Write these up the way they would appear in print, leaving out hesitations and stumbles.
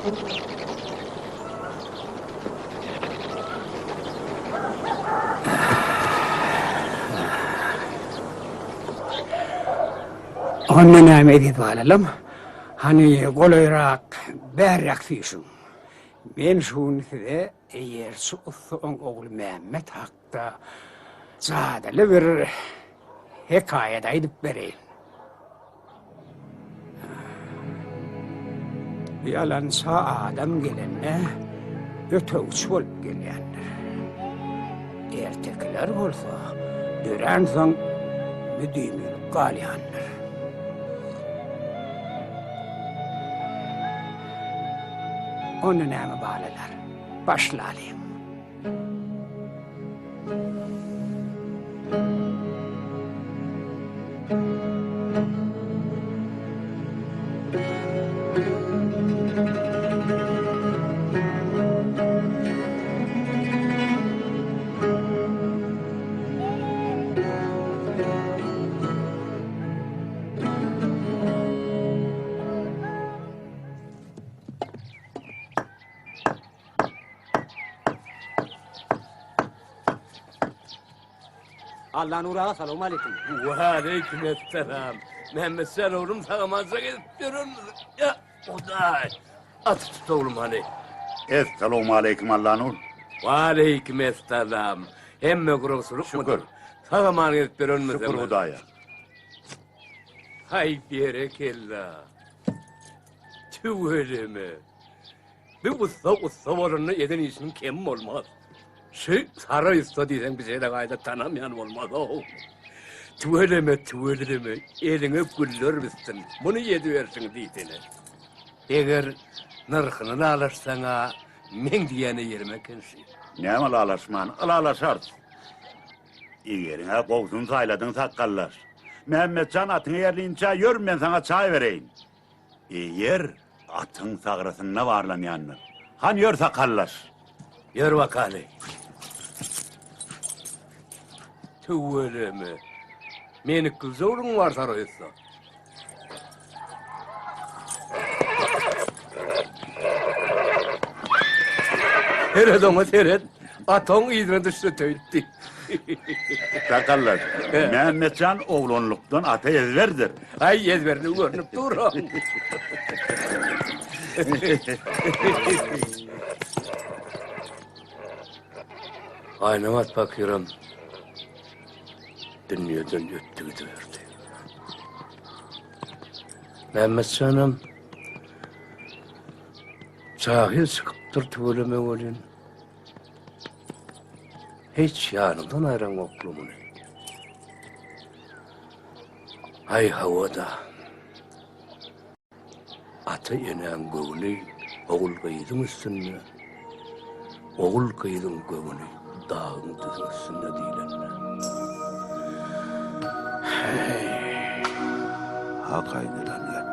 Onda näme eziz balalam? Hany golaýrak, bärräk süýşüň. Men şu gün size eýerçi ussa oň ogly Mämmet hakda jadyly bir hekaýat aýdyp bereýin. Ýalança adam gelende ötegçi bolup gelýändir. Ertekiler bolsa döränsoň müdimilik galýandyr. Onda näme balalar, başlalyň. Allanur aga salowmaleýkim. Waleýkim essalam. Mämmetjan oglum sag-amanja gezip ýörenmiziň? Ýa, Hudaý. Aty tut oglum hany. Essalowmaleýkim Allanur. Waleýkim essalam. Hemme guragçylykmydyr? Şükür. Sag-aman gezip ýörenmiziň? Şükür Hudaýa. Haý, berekella. Tüweleme. Bir ussa ussa bolanda eden işiniň kemi bolmaz. Şu Saraý ussa diýseň bir şeýle gaýda tanamaýan bolmaz-ow. Tüweleme, tüweleme, eliňe güller bitsin, muny edibersiň diýsene. Eger nyrhyny lalaşsaň-a, meň diýýän ýerim eken şu. Näme lalaşman, ylalaşarys. Egeriň-ä gowusyny saýladyň sakgallaş. Mämmetjan atyňy eýerlinçä ýör men saňa çaý bereýin. Eýer atyň sagrysynda barlanýandyr. Han ýör sakallaş. Ýör bakaly. Tüweleme. Meniklije ogluň bar saraýytda. Seret oňa seret. Ataň yzyna düşse töýtdi. Sakallar, Mämmetjan oglanlykdan ata ezberdir. Aý, ezberligi görnüp dur. Aýnabat pakyram dünýeden ötdi gidiberdi. Mämmetjanam jahil çykypdyr tüweleme welin. Hiç ýanyňdan aýraňokly muny. Aý hawa-da. Ata-enäň göwni ogul-gyzyň üstünde, ogul-gyzyň göwni dagyň düzüň üstünde diýlende. Heý. Hak aýdylan gep.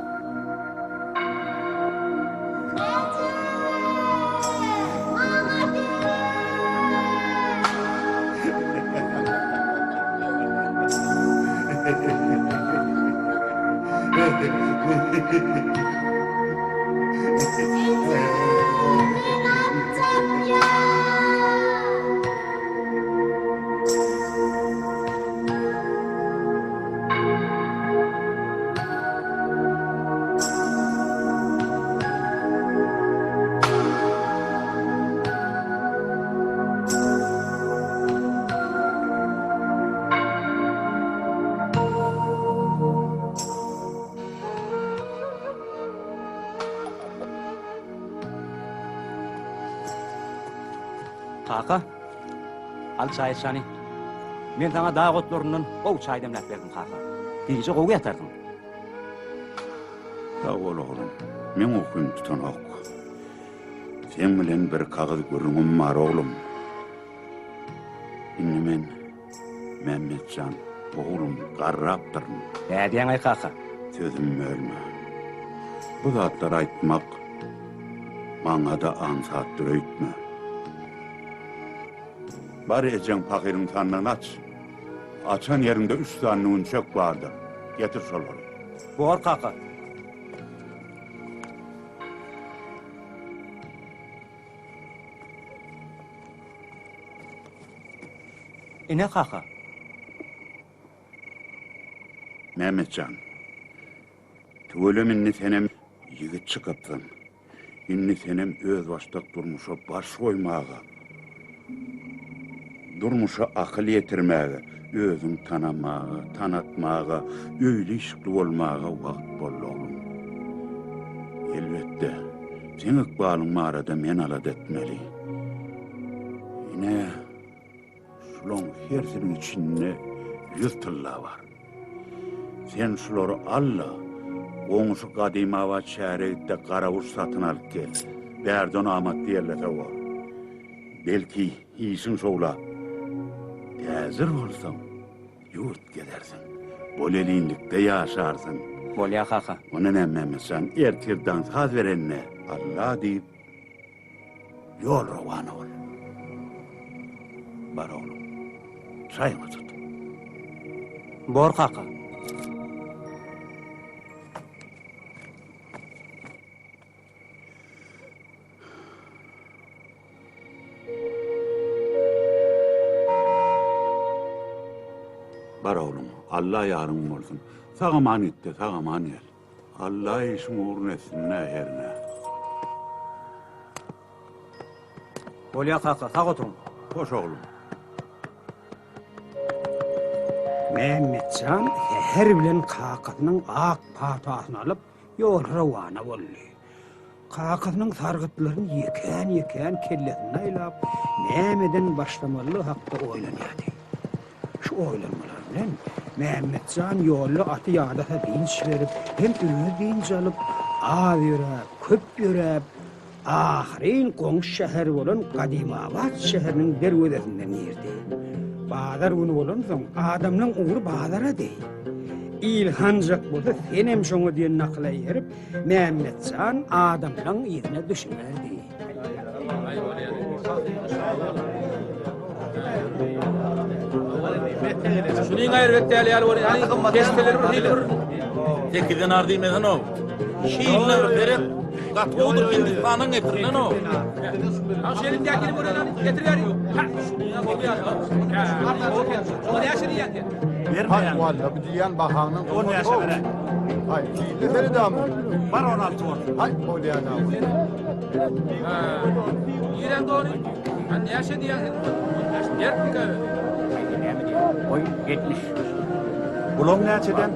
Kaka, al çaý içany. Men saňa dag otlaryndan gowy çaý demläp berdim, kaka. Gije gowy ýatarsyň. Sag bol, oglum. Meň ukym tutanok. Seň bilen bir kagyz gürrüňim bar, oglum. Indi men Mämmetjan, oglum, garrapdyryn. Nädýäň-aý, kaka? Sözümi bölme. Bu zatlary aýtmak maňa-da aňsatdyr öýtme. Bar ejeň pahyryň sandygyny aç. Açan ýeriňde üç sany nunçek bardyr. Getir şolary. Bor, kaka. Ine kaka. Mämmetjan, tüweleme indi senem ýigit çykypsyň. Indi senem özbaşdak durmuşa baş goýmaga, durmuşa akyl ýetirmäge, özüňi tanamaga, tanatmaga, öýli-işikli bolmaga wagt boldy, oglum. Elbetde, seň ykbalyň barada men alada etmeli. Ine, Şulaň hersiniň içinde ýüz tylla bar. Sen şulary al-da, goňşy Gadymabat şähere git-de garaguş satyn alyp gel. Bärden amatly ýerlese bor. Belki, işiň şowlap, täjir bolsaň, ýurt gezersiň, bolelinlikde ýaşarsyň. Bolýa, kaka. Onda näme, Mämmet jan, ertir daň saz berende, Alla diýip, Ýol rowana bol. Bar oglum. Çaýyňy tut. Bor kaka. Bar oglum, Alla ýaryň bolsun. Sag-aman git-de, sag-aman gel. Alla işiň ugruna etsin-dä hernä. Bolýa kaka, sag oturyň. Hoş oglum. Mämmetjan säher bilen kakasynyň ak patasyny alyp, ýola rowana boldy. Kakasynyň sargytlaryny ýekän-ýekän kellesinde aýlap, nämeden başlamalydygy hakda oýlanýardy. Şu oýlanmalar bilen Mämmetjan ýolda aty ýadasa dynç berip, hem özi dynç alyp, az ýöräp, köp ýöräp, ahyryn goňşy şäher bolan Gadymabat şäheriniň derwezesinden girdi. Bazar güni bolansoň, adamlaň ugry bazarady. Il hanjak bolsa, senem şoňa diýen nakyla eýerip, Mämmetjan adamlaň yzyna düşüberdi. Şunyň aýry däl ýaly bolýar. Desteleri bir hili bir Sekizden ar diýmesen o. Şirinler bir gerek. Gaty gowudyr Hindistandan getirilen o. Ha şeýle diýýär, bolýar. Getir beri. Ha, şunyň bolýar. O näçe diýýär? Bermeýän. Walla bu diýýän bahaňdan On bäşe beräý. Haý, hilli seredämi? Bar 16 bolsun. Haý, bolýan ha. Giren dogry. Ha näçe diýýär? Bermika. Näme diýýär? Oý, 70. Bulaň näçeden?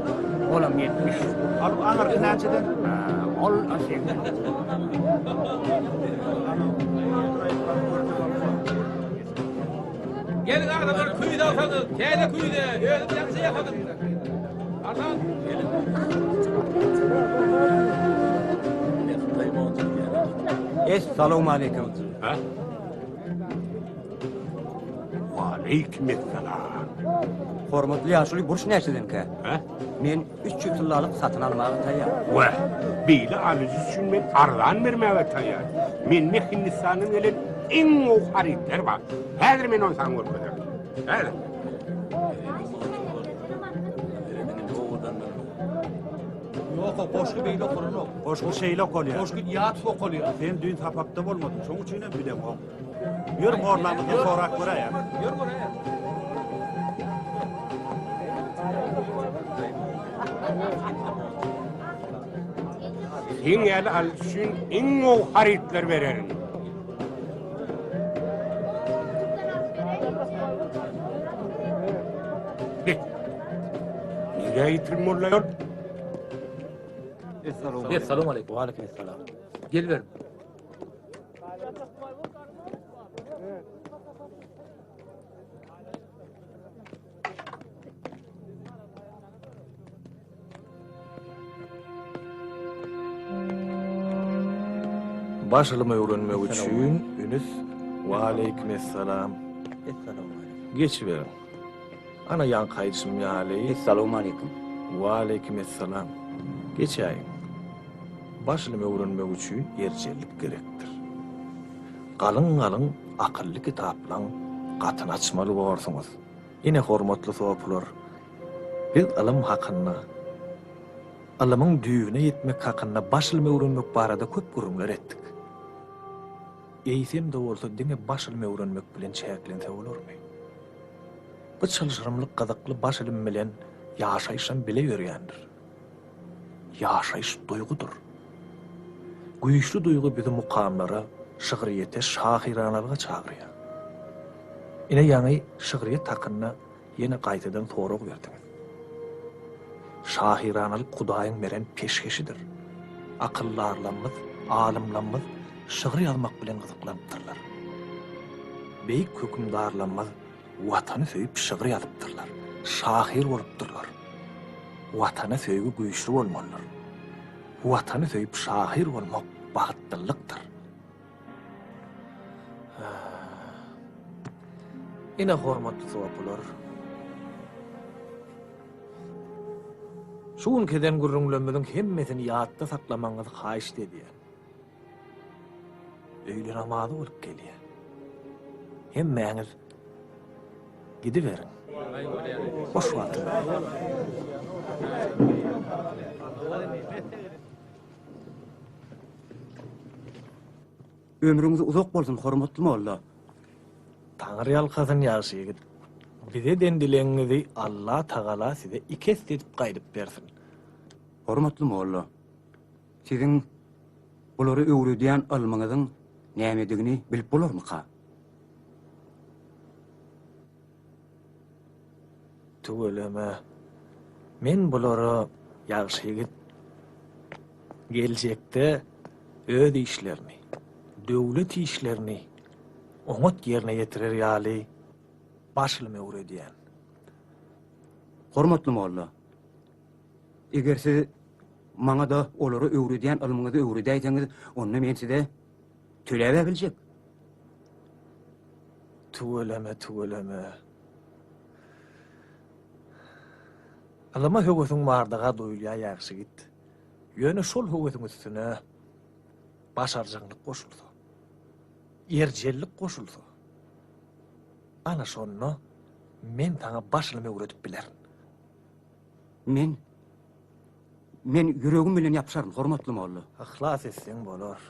Olam 70. Al aňyrky näçeden? Ol 80. Geliň adamlar küýze alsaňyz, täze küýze, özüm ýaňyja ýasadym. Arzan. Essalawmaleýkim. Ha? Waleýkim esselam. Hormatly ýaşuly burç näçedenkä? Ha? Men 300 tyllalyk satyn almaga taýýar. Wah, beýle alyjy üçin men arzan bermäge taýýar. Mende Hindistandan gelen iň gowy harytlar bar. Häzir men ony saňa görkezerin. Häzir. Ýok, o goşgy beýle okalanok. Goşgy şeýle okalýar. Goşgy ýat okalýar. Sen düýn sapakda bolmadyň, şoň üçin hem bileňok. Ýör morlamyzdan sorap göräýä. Ýör göräýä. Seň ýaly alyjy üçin iň gowy harytlar bererin. Git. Nirä ýitirim boldy ýol? Essalamu aleýkum. Waleýkim essalam. Gel ber. Baş ylym öwrenmek üçin ünüs Waleýkim essalam. Essalawmaleýkim. Geçiberiň. Ana ýaňky aýdyşym ýaly. Essalawmaleýkim. Waleýkim essalam. Geçäýiň. Baş ylym öwrenmek üçin erjellik gerekdir. Galyň-galyň akylly kitaplaň gatyny açmaly borsuňyz. Ine hormatly sopular, biz ylym hakynda, ylymyň düýbüne ýetmek hakynda baş ylym öwrenmek barada köp gürrüňler etdik. Eýsem-de bolsa diňe baş ylym öwrenmek bilen çäklense bolarmy? Bu çylşyrymly gyzykly baş ilim bilen ýaşaýyşam bile ýörýändir. Ýaşaýyş duýgudyr. Güýçli duýgy bizi mukamlara, şygryýete, şahyranalyga çagyrýar. Ine ýaňy şygryýet hakynda ýene gaýtadan sorag berdiňiz. Şahyranalyk Hudaýyň beren peşgeşidir. Akyldarlarymyz, alymlarymyz şygyr ýazmak bilen gyzyklanypdyrlar. Beýik hökümdarlarymyz Watany söýüp şygyr ýazypdyrlar, şahyr bolupdyrlar. Watana söýgi güýçli bolmalydyr. Watany söýüp şahyr bolmak bagtlylykdyr. Ine hormatly sopular. Şu günki eden gürrüňlerimiziň hemmesini ýatda saklamagyňyzy haýyşt edýän. Öýle namazy bolup gelýär. Hemmäňiz gidiberiň. Boş wagtyňyz. Ömrüňiz uzak bolsun, hormatly molla. Taňry ýalkasyn ýagşy ýigit. Bize eden dilegiňizi Alla tagala size iki esse edip gaýdyp bersin. Hormatly molla. Siziň bulary öwredýän ylmyňyzyň nämedigini bilip bolarmyka? Tüweleme. Men bulara ýagşy ýigit. Geljekde öz işlerini, döwlet işlerini oňat ýerine ýetirer ýaly baş ylym öwredýän. Hormatly molla, eger siz Maňa-da olara öwredýän ylmyňyzy öwredäýseňiz, onda men size töläb-ä biljek. Tüweleme, tüweleme. Ylyma höwesiň bardygy-a duýulýar, ýagşy ýigit. Ýöne şol höwesiň üstüne başarjaňlyk goşulsa, erjellik goşulsa, ana şonda men saňa baş ylym öwredip bilerin. Men Men ýüregim bilen ýapyşaryn, hormatly molla. Yhlas etseň bolar.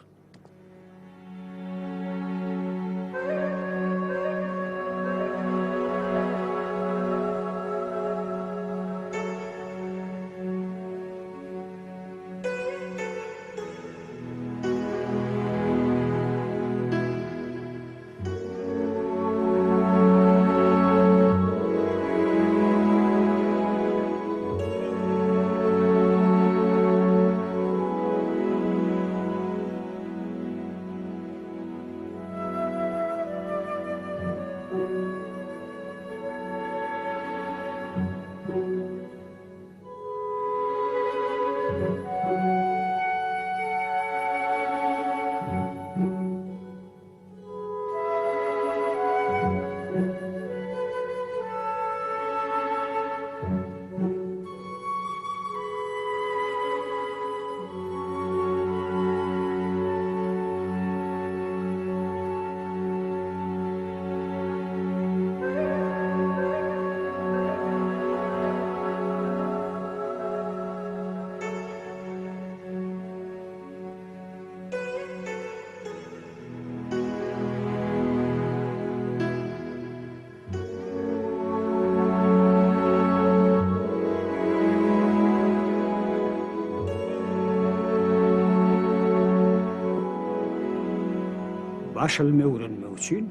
Baş ylmy öwrenmek üçin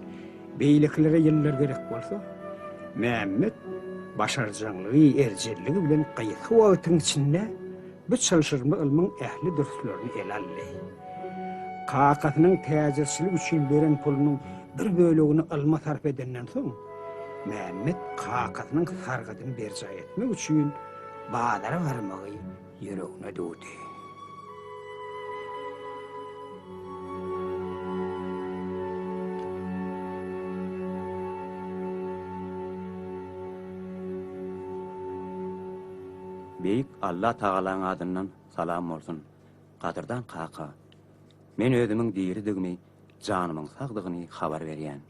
beýlekilere ýyllar gerek bolsa, Mämmet başarjaňlygy, erjelligi bilen gysga wagtyň içinde bu çylşyrymly ylmyň ähli dürslerini ele aldy. Kakasynyň täjirçilik üçin beren pulunyň bir bölegini ylma sarp edenden soň, Mämmet kakasynyň sargydyny berjaý etmek üçin bazara barmagy ýüregine düwdi. Beýik Allatagalaň adyndan salam bolsun! Gadyrdan kaka! Men özümiň diridigimi, janymyň sagdygyny habar berýän.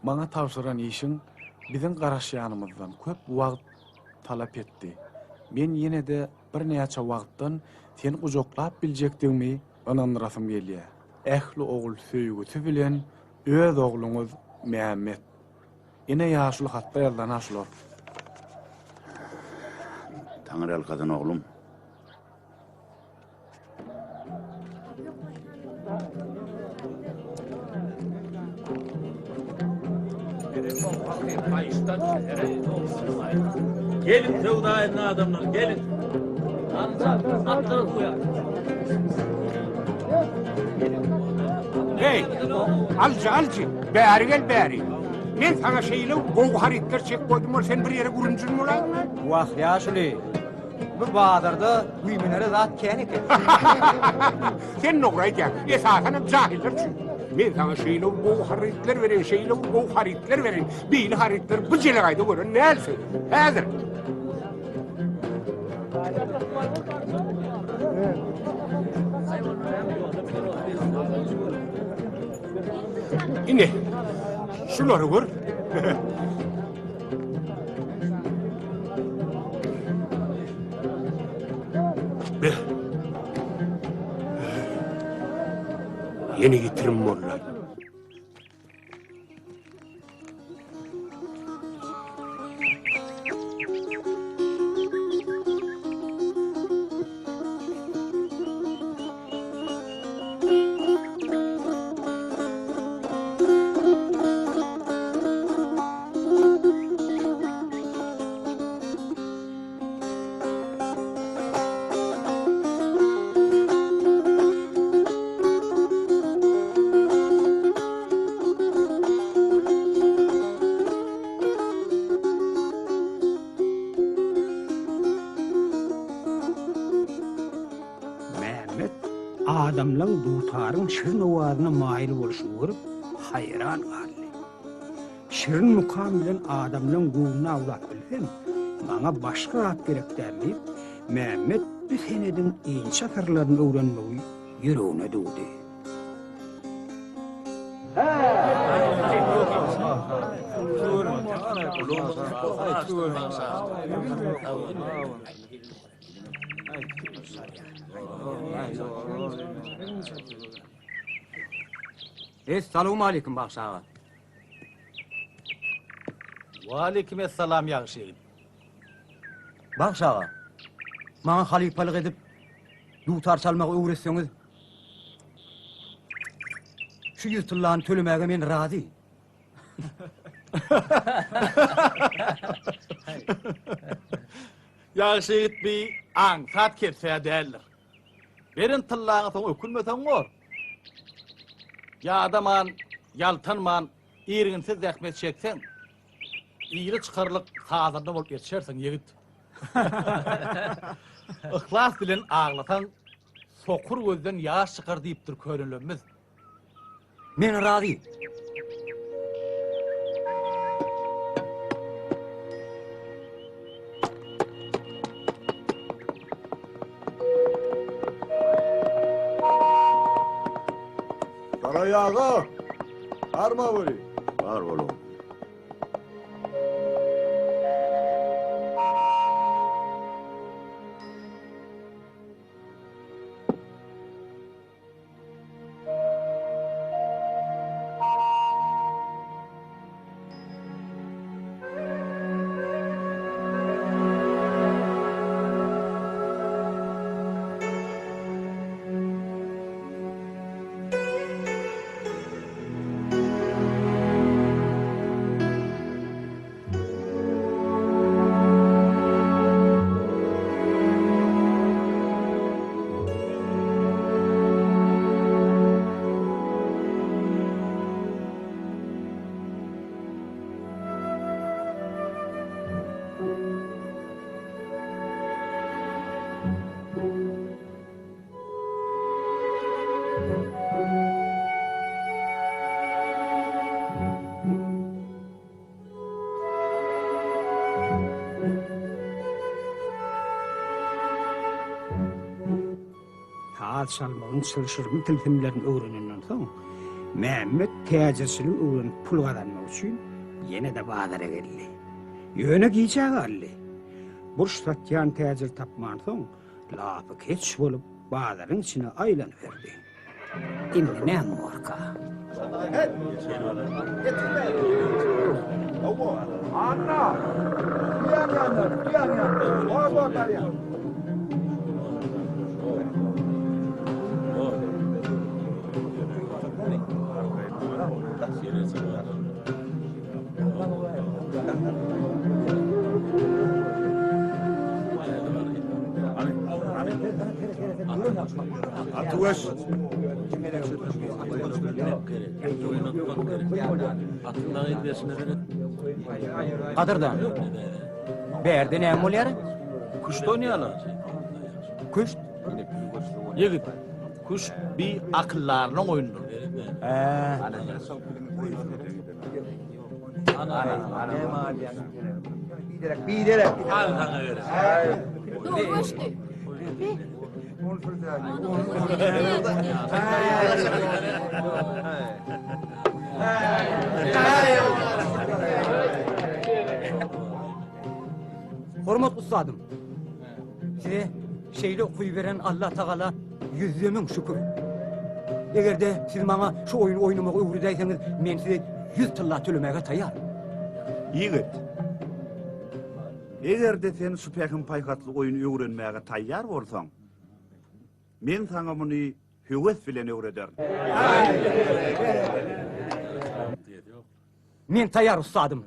Maňa tabşyran işiň biziň garaşýanymyzdan köp wagt talap etdi. Men ýene-de birnäçe wagtdan seni gujaklap biljekdigimi ynandyrasym gelýär. Ähli ogul söýgüsi bilen öz ogluňyz Mämmet. Ine ýaşuly hatda ýazylan-a şular. Taňryýalkasyn oglum. Gelin söwda edin adamlar, gelin. Hey, alyjy, alyjy, bäri gel bäri. Men saňa şeýle gowy harytlar çekip goýdum, ol sen bir ýere gürünjin bolaýma. Wah, ýaşuly, Bu bazarda güýmenere zat kän eken. Sen dogry aýdýaň. Esasanam jahyllar üçin. Men saňa şeýle bir gowy harytlar bereýin, şeýle bir gowy harytlar bereýin. Beýle harytlary bu jelegaýda gören dälsiň. Häzir. Ine, şulary gör. Be. Ýene ýitirim boldy. Mämmet adamlaň dutaryň şirin owazyna maýyl bolşuny görüp, haýran galdy. Şirin mukam bilen adamlaň göwnüni awlap bilsem, maňa başga zat gerek däl diýip, Mämmet bu senediň inçe syrlaryny öwrenmegi ýüregine düwdi. Essalawmaleýkim bagşy aga. Waleýkim essalam ýagşy ýigit. Bagşy aga, maňa halypalyk edip dutar çalmagy öwretseňiz, şu ýüz tyllany tölemäge men razy. Ýagşy ýigit bi aňsat kebse däldir. Beren tyllaňa soň ökünmeseň bor. Ýadaman, ýaltanman, irginsiz zähmet çekseň, ile çykarlyk sazanda bolup ýetişersiň, ýigit. Yhlas bilen aglasaň, sokur gözden ýaş çykar diýipdir könelerimiz. Men razy. Garaý aga, barma weli. Bar bol oglum. Saz çalmagyň çylşyrymly tilsimlerini öwrenenden soň, Mämmet täjirçiligi öwrenip pul gazanmak üçin ýene-de bazara geldi. Ýöne gijä galdy. Burç satýan täjir tapmansoň, lapykeç bolup bazaryň içine aýlanyberdi. Indi näme borka? Anna! Düýäň ýanyna, düýäň ýanyna. Bar, bar, barýan. Atyweş. Gadyrdan. Bärde näme bolýar? Küşt oýnaýarlar. Küşt? Ýigit, küşt bi akyldarynyň oýnudyr. Hä. Biderek, biderek. Al saňa gerek. Dogry göçdi. Hormat ussadym. Size şeýle okuwy beren Allah Tagala ýüzde müň şükür. Eger-de siz maňa şu oýny oýnamagy öwredäýseňiz, men size 100 tylla tölemäge taýýar. Ýigit, eger-de sen şu pähim-paýhasly oýny öwrenmäge taýýar bolsaň, men saňa muny höwes bilen öwrederin. Men taýýar ussadym.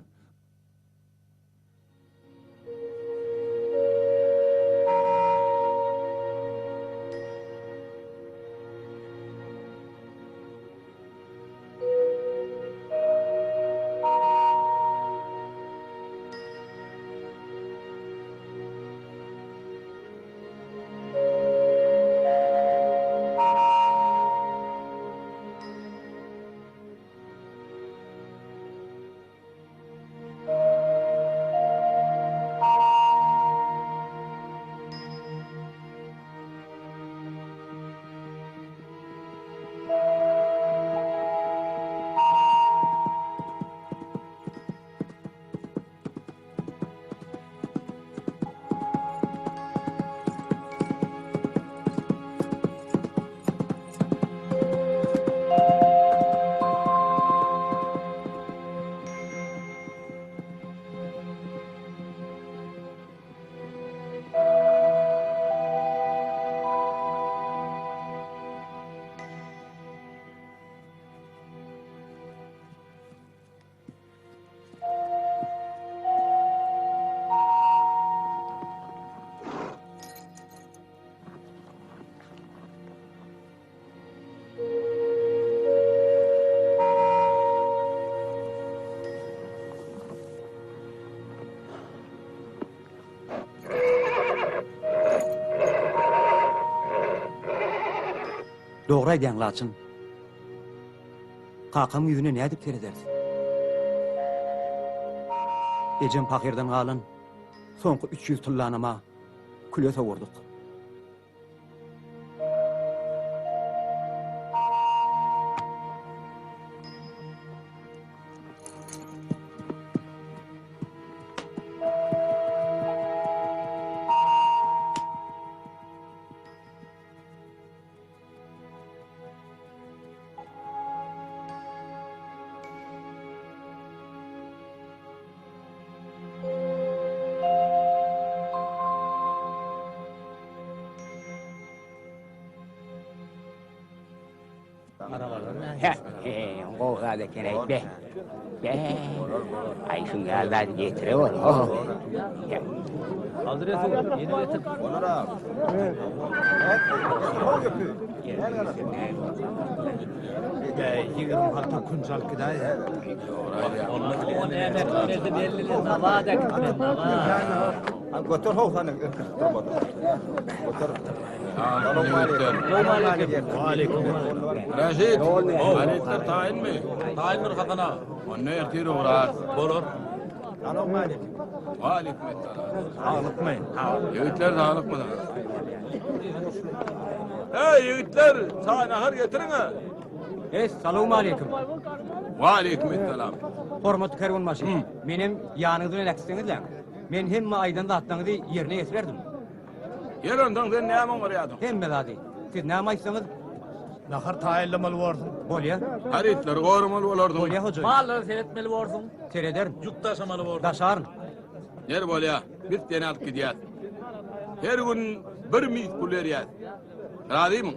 Dogry aýdýaň Laçyn. Kakaň ýüzüne nädip serederis? Ejem pahyrdan galan soňky 300 tyllanama küle sowurdyk. Gowy zat eken aý be. Be. Aý şuň ýaly zady getire bol. Aldyr ýa ýene getir. Ýigirim halta künç alyp gidäý. Götür how sany. Götür. Reşit, harytlar taýynmy? Taýyndyr Hasan aga. Onda ertir ugrar. Bolar. Waleýkim essalam. Saglykmy? Ýigitler saglykmy? Hey ýigitler, çaý nahar getiriň-ä. Essalawmaleýkim. Waleýkim essalam. Hormatly kerwenbaşy, menem ýanyňyz bilen äkitseňizläň. Men hemme aýdan zatlaryňyzy ýerine ýetirerdim. Ýer onsoň sen näme oňarýardyň? Hemme zady. Siz näme aýtsaňyz. Nahar taýynlamaly borsuň. Bolýa. Harytlary goramaly bolarsyň. Bolýa hojaýyn. Mallara seretmeli borsuň. Serederin. Ýük daşamaly borsuň. Daşaryn. Ýeri bolýa, biz seni alyp gidýäs. Her gün bir mis pul berýäs. Razymyň?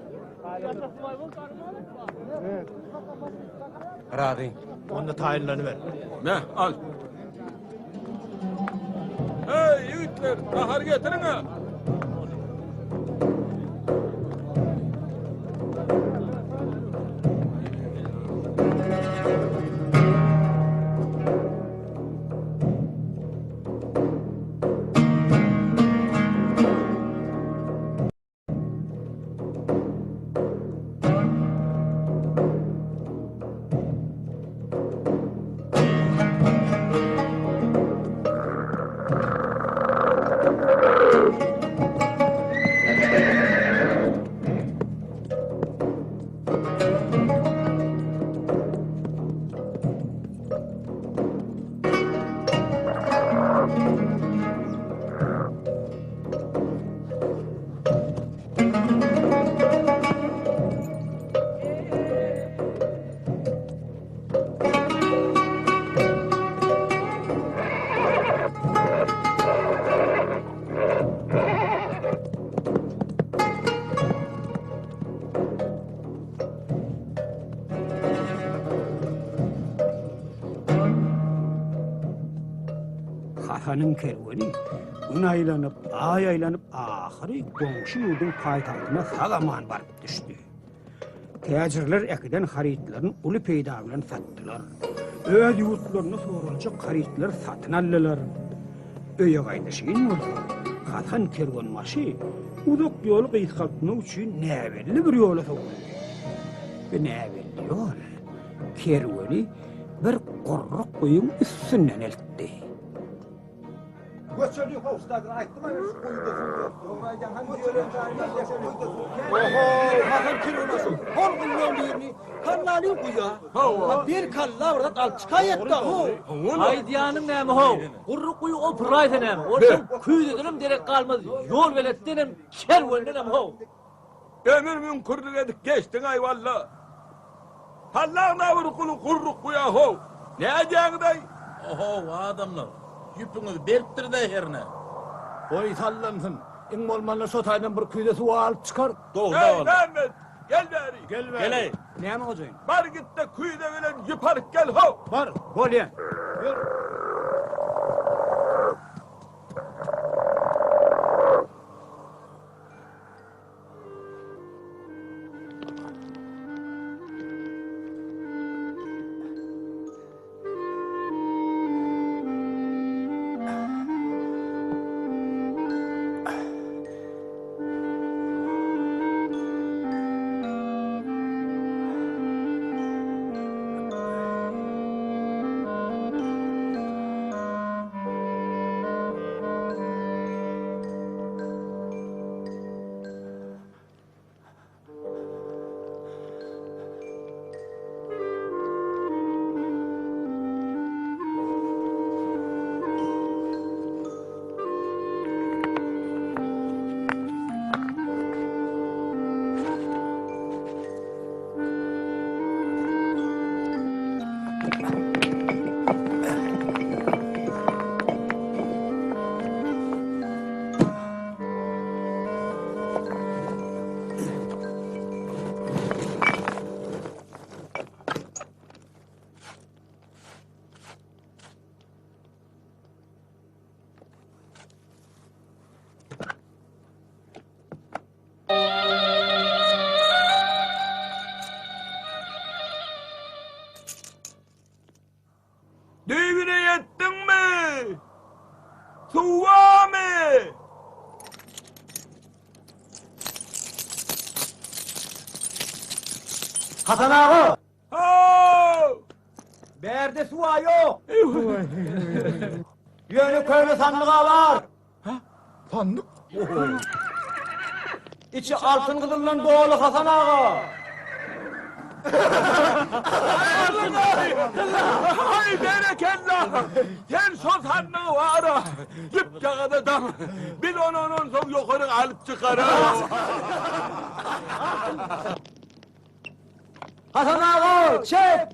Razy. Onda taýynlanyber. Me, al. Hey, ýigitler, nahar getiriň-ä! Hasanyň kerweni gün aýlanyp, aý aýlanyp, ahyry goňşy ýurduň paýtagtyna sag-aman baryp düşdi. Täjirler äkiden harytlaryny uly peýda bilen satdylar. Öz ýurtlarynda soraljak harytlary satyn aldylar. Öýe gaýdyşyn bolsa, Hasan kerwenbaşy uzak ýoly gysgaltmak üçin näbelli bir ýola sowuldy. Bu näbelli ýol kerweni bir gurruk guýyň üstünden eltdi. Göçeli how stadion aýtdym aýa şu guýuda suw ýok. Dogry aýdýaň han ýören jaýyna şu guýuda suw kän. Oho Hasan kerwenbaşy hol guýulaň birini kallalyň guýa. Hawa. Bir kalla bir zat alyp çykaýatda how. Aýdýanyň näme how? Gurruk guýy opuraýsa näme? Onsoň küýzedenem derek galmaz, ýolbeletdenem, kerwendenem how. Ömür müňkürlik edip geçdiň-aý walla. Hallaň-da bir guly gurruk guýa how. Nädýäňiz-aý? Ohow, adamlar, ýüpüňiz berkdir-dä hernä. Goý sallansyn. Iň bolmanda şo taýdan bir küýze suw alyp çykar. Dogry-da Eý, walla. Mämmet, gel bäri. Gel bäri. Gel-eý. Näme hojaýyn? Bar git-de küýze bilen ýüp alyp gel how. Bar. Bolýa. Ýör. Düýbüne ýetdiňmi? Suw barmy? Hasan aga! How! Bärde suw-a ýok. Ýöne köne sandyg-a bar. Sandyk? Içi altyn gyzyldan doly Hasan aga. Haý berekella! Sen şo sandygy bar-a, ýüp ýagada daň. Biz ony ondan soň ýokaryk alyp çykararys. Hasan aga, çek!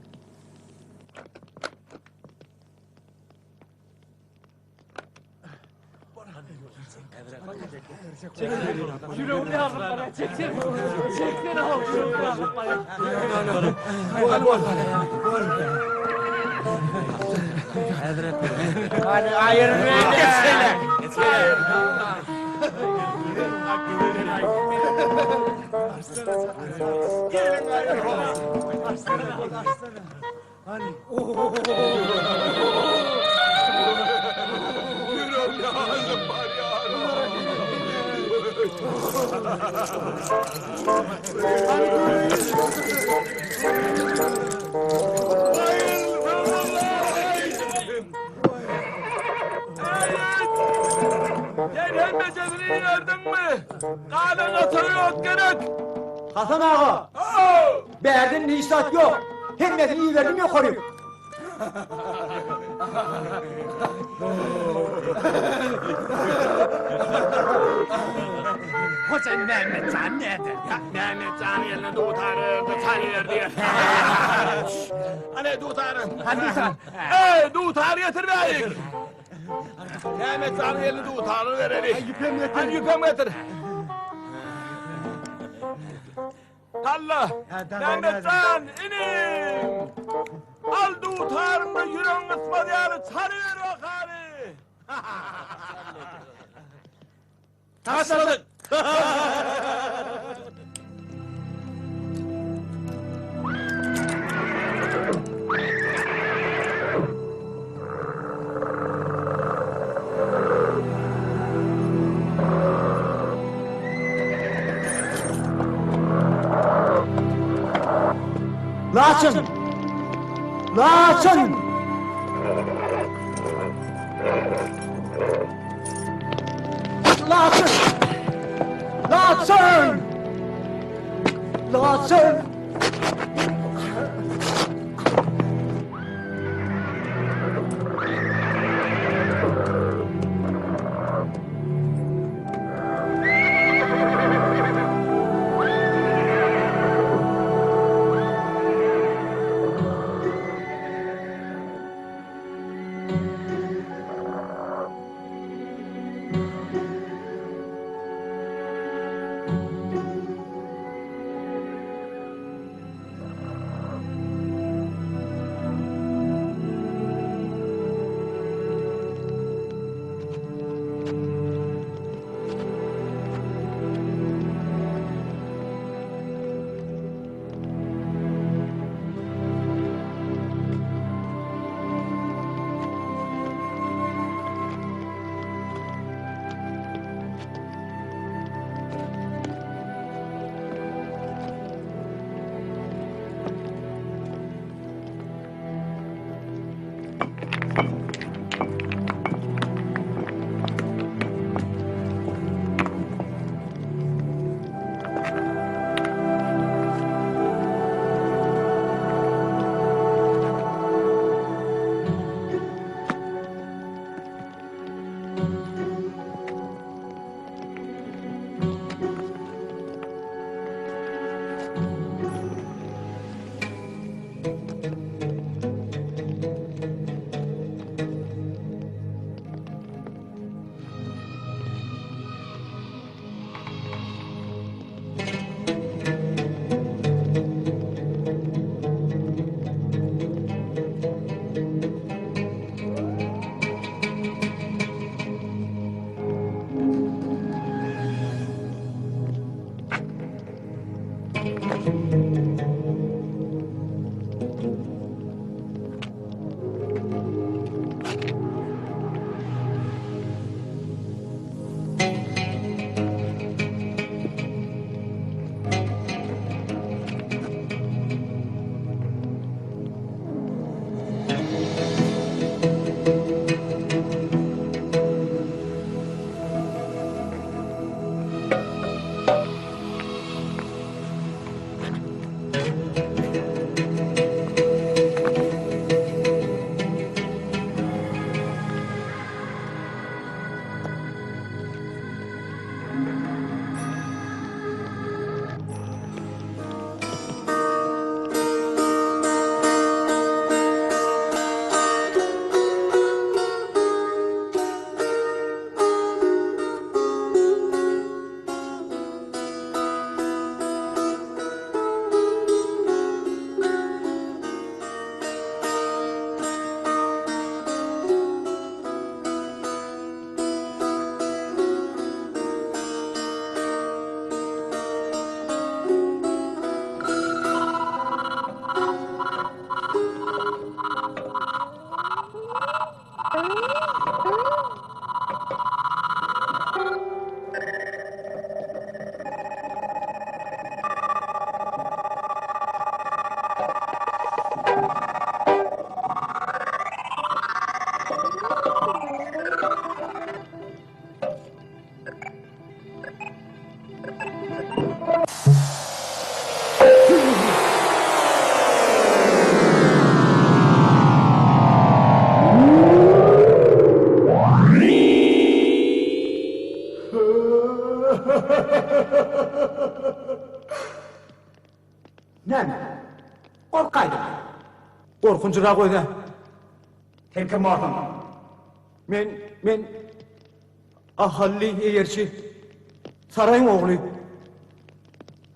Ýüregim ýarylyp barýar. Çeksen. Çeksen aw, ýüregim ýarylyp barýar. Hany aýyr meni. Ýüregim ýarylyp barýar. Sen hemmejesini iberdiňmi? Galan atary ýok gerek. Hasan aga! Bärden hiç zat ýok. Hemmesini iberdim ýokaryk. Hoja Mämmetjan näde? Ýa, Mämmetjan eline dutary berdi, çalyber diýen. Hany dutary. Hany dutar. Eý, dutary getir bärik. Mämmetjanyň eline dutary bereli. Ýüpem getir. Hany ýüpem getir. Halla! Mämmetjan, inim! Al dutaryňy ýüregiň gysmaz ýaly çalyber bakaly! Taşladyk! Laçyn! Laçyn! Laçyn! Laçyn! Laçyn! Näme? Gorkaýdyň. Gorkunjyrak öz-ä. Sen kim borsuň? Men, men Ahally eýerçi Saraýyň ogly.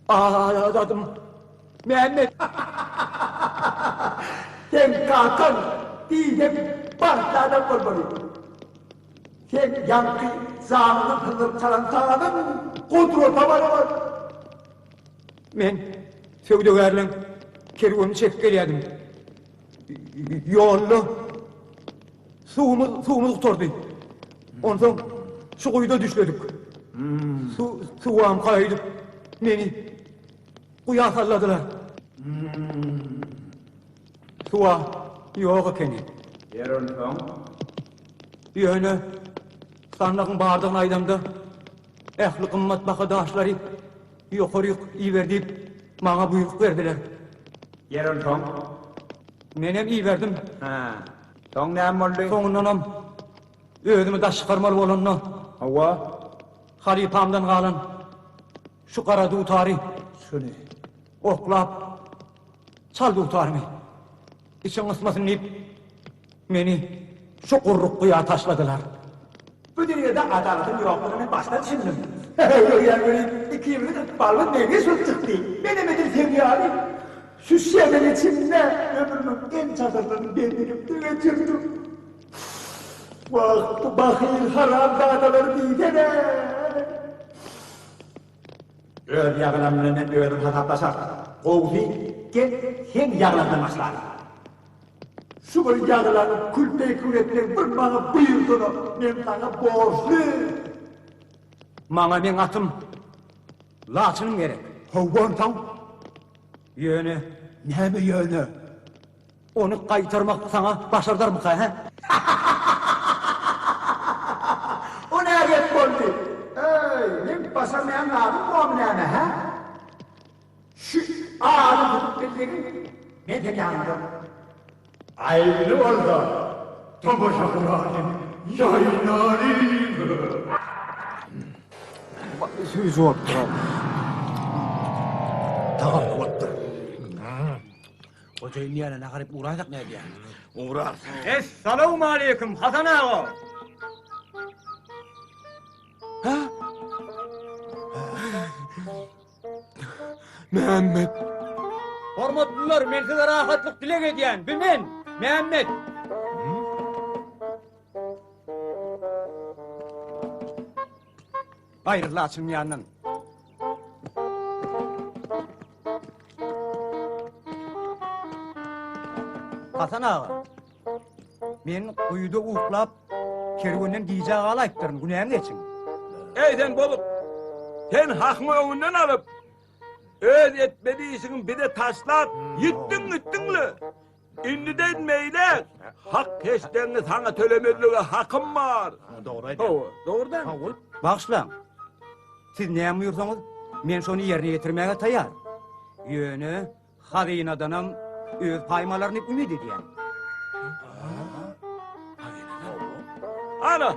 Adym Mämmet. Seň kakaň diýseň bagtly adam bolmaly. Seň ýaňky janyňdan syldyryp çalan sazyň gudrata barabar. Men söwdagärleň kerwenini çekip gelýärdim. Ýolda suwumyz, suwumyz gutardy. Onsoň şu guýuda düşledik. Suw, suwam gaýdyp meni guýa salladylar. Suwa ýok ekeni. Ýer onsoň? Ýöne sandygyň bardygyny aýdamda, ähli gymmatbaha daşlary ýokaryk iber diýip, maňa buýruk berdiler. Ýer onsoň? Menem iberdim. Hä. Soň näme boldy? Soňundanam özümi daş çykarmaly bolanda. Hawa. Halypamdan galan şu gara dutary. Şuny. Oklap, çal dutarymy. Içiň gysmasyn diýip, meni şu gurruk guýa taşladylar. Bu dünýede adalatyň ýokdugyna men başdan düşündim. Görýän welin, ikimiziň ykbalymyz meňzeş bolup çykdy. Menem edil seň ýaly şu şemiň içinde ömrümiň ençe asyrlaryny bendilikde geçirdim. Wah, bu bahyl haramzadalary diýsene! Öz ýagylam bilen men özüm hasaplaşaryn. Gowusy, gel, seň ýagylaňdan başlaly. Şu bir ýagylaňy kül-peýkun etmegiň bir maňa buýursana, men saňa borçly. Maňa meň atym Laçynym gerek. Hawa, onsoň? Ýöne. Näme ýöne? Ony gaýtarmak saňa başardarmyka, hä? O nä gep boldy? Eý, meň başarmaýan zadym bormy näme, hä? Şu aly tutup bilsegiň, men seň ýanyňda. Aýyply bolsa, tomaşa guralyň, ýaýnalyň. Süýji bolupdyr. Tagamly bolupdyr. Goja indi ýaly nahar iýip ugraýsak nädýä? Ugrarys. Essalawmaleýkim, Hasan aga! Hä? Mämmet. Hormatlylar, men size rahatlyk dileg edýän. Bu men, Mämmet. Aýryl laçynyň ýanyndan. Hasan aga, men guýuda uklap, kerwenden gijä galaýypdyryn, günämi geçiň. Eý sen bozuk! Sen hakyňy öňünden alyp, öz etmeli işiňi bize taşlap, ýitdiň gitdiň-le! Indiden beýläk hak heşdegiňi saňa tölemezlige hakym bar. Dogry aýdýaň. Hawa, dogry dälmi? Hawa. Bagyşlaň. Siz näme buýursaňyz, men şony ýerine ýetirmäge taýýar. Ýöne hazynadanam öz paýymy alaryn diýip umyt edýän. Ana,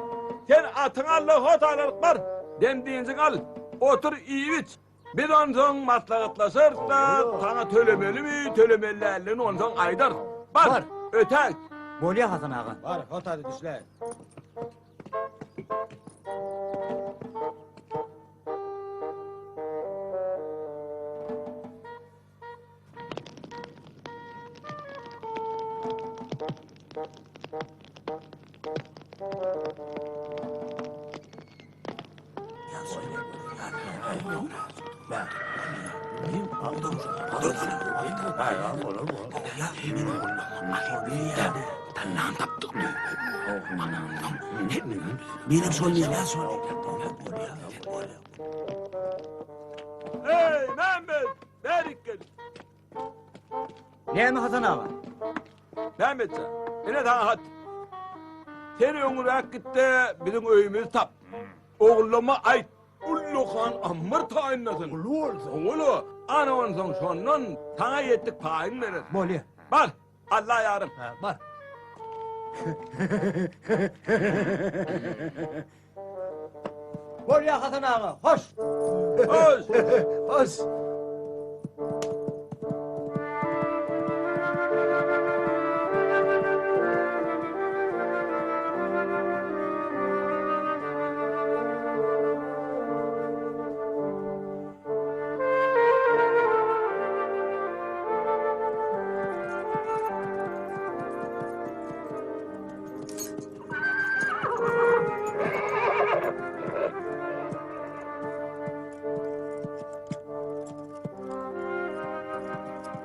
sen atyňy al-da hotalalyk bar. Dem-dynjyňy al. Otur, iýip-iç. Biz onsoň maslahatlaşarys-da, saňa tölemelimi, tölemeli däldigini onsoň aýdarys. Bar, ötägit. Bolýa Hasan aga. Bar, hotada düşle. Eý, Mämmet, bärik gel. Näme Hasan aga? Mämmet jan, ine saňa hat. Sen öňräk git-de, biziň öýümizi tap. Ogullama aýt, ullakan ammar taýynlasyn. Uly bolsun. Oňa-la, ana onsoň şondan saňa ýetdik paýyň berer. Bolýa. Bar, Alla ýarym. Ha, bar. Bolýa Hasan aga, hoş. Hoş. Hoş.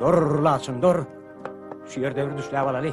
Dur laçyn dur. Şu ýerde bir düşläp alaly.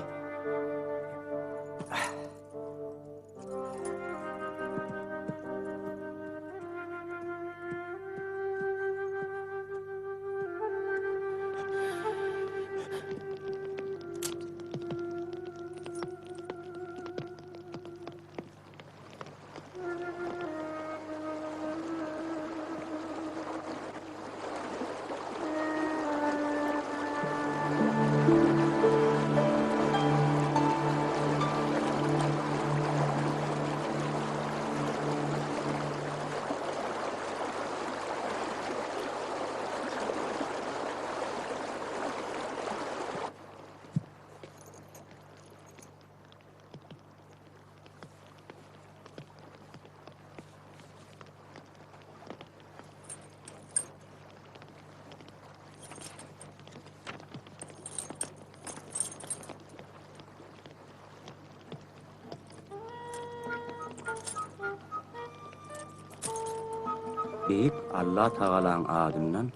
Beýik Allatagalaň adyndan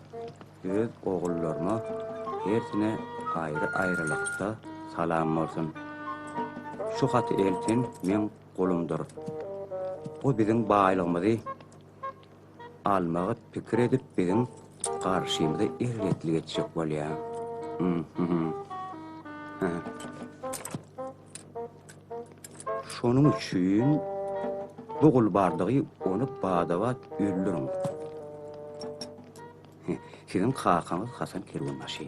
öz ogullaryma hersine aýry-aýrylykda salam bolsun. Şu haty elten meň gulumdyr. O biziň baýlygymyzy almagy pikir edip biziň garşymyza erbetlik etjek bolýar. Şonuň üçin bu gul bardygy ony bada-bat öldüriň. Siziň kakaňyz Hasan kerwenbaşy.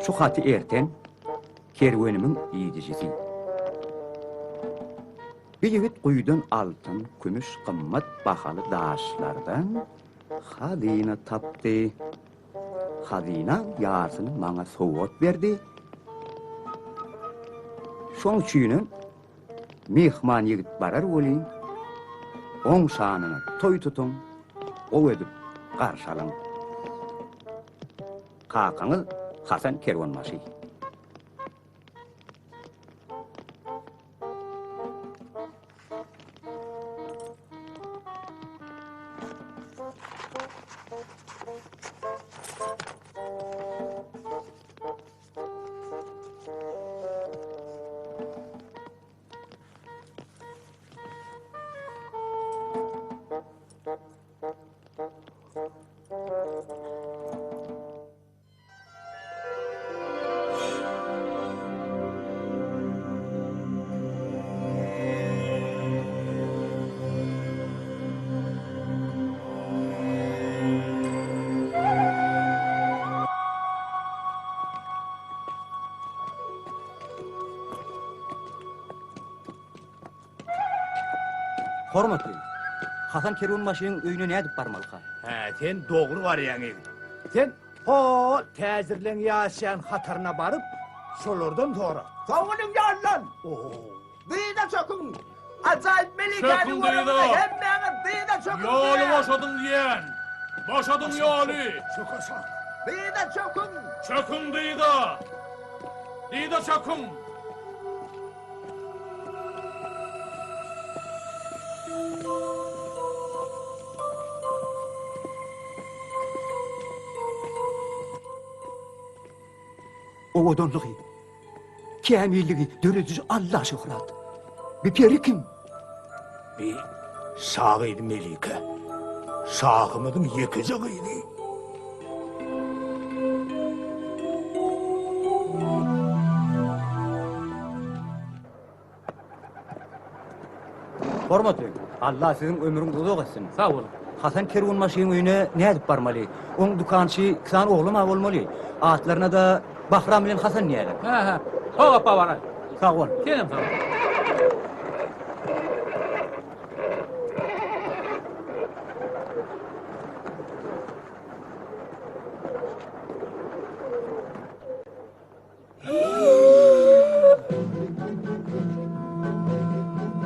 Şu haty erten kerwenimiň iýdijisi. Bir ýigit guýudan altyn, kümüş, gymmat bahaly daşlardan hazyna tapdy. Hazynaň ýarsyny maňa sowgat berdi. Şoň üçinem myhman ýigit barar welin, oň şanyna toý tutuň, gowy edip garşy alyň. Kakaňyz Hasan kerwenbaşy. Hormatly Hasan kerwenbaşynyň öýüne nädip barmalyka? Hä, sen dogry barýaň ýigit. Sen Hol täjirleň ýaşaýan hataryna baryp, şolardan sora. Soňunyň ýanyndan! Dyza çöküň! Ajaýyp melikäni Çöküň görenine dyza! hemmäňiz dyza çöküň Ýoly diýýän! boşadyň diýen! Boşadyň ýoly! Dyza çöküň! Çöküň dyza! Dyza çöküň! Owadanlygy, kämilligi dörediji Alla şöhrat. Bi peri kim? Bi şa gyzy Melike. Şahymyzyň ýekeje gyzy. Hormatly, Alla siziň ömrüňizi uzak etsin. Sag boluň. Hasan kerwenbaşyň öýüne nädip barmaly? Oň dükançy iki sany oglam-a bolmaly. Atlaryna-da Bahram bilen Hasan diýýärler. Hä, hä. Sogapba baraý. Sag bol. Senem sag bol.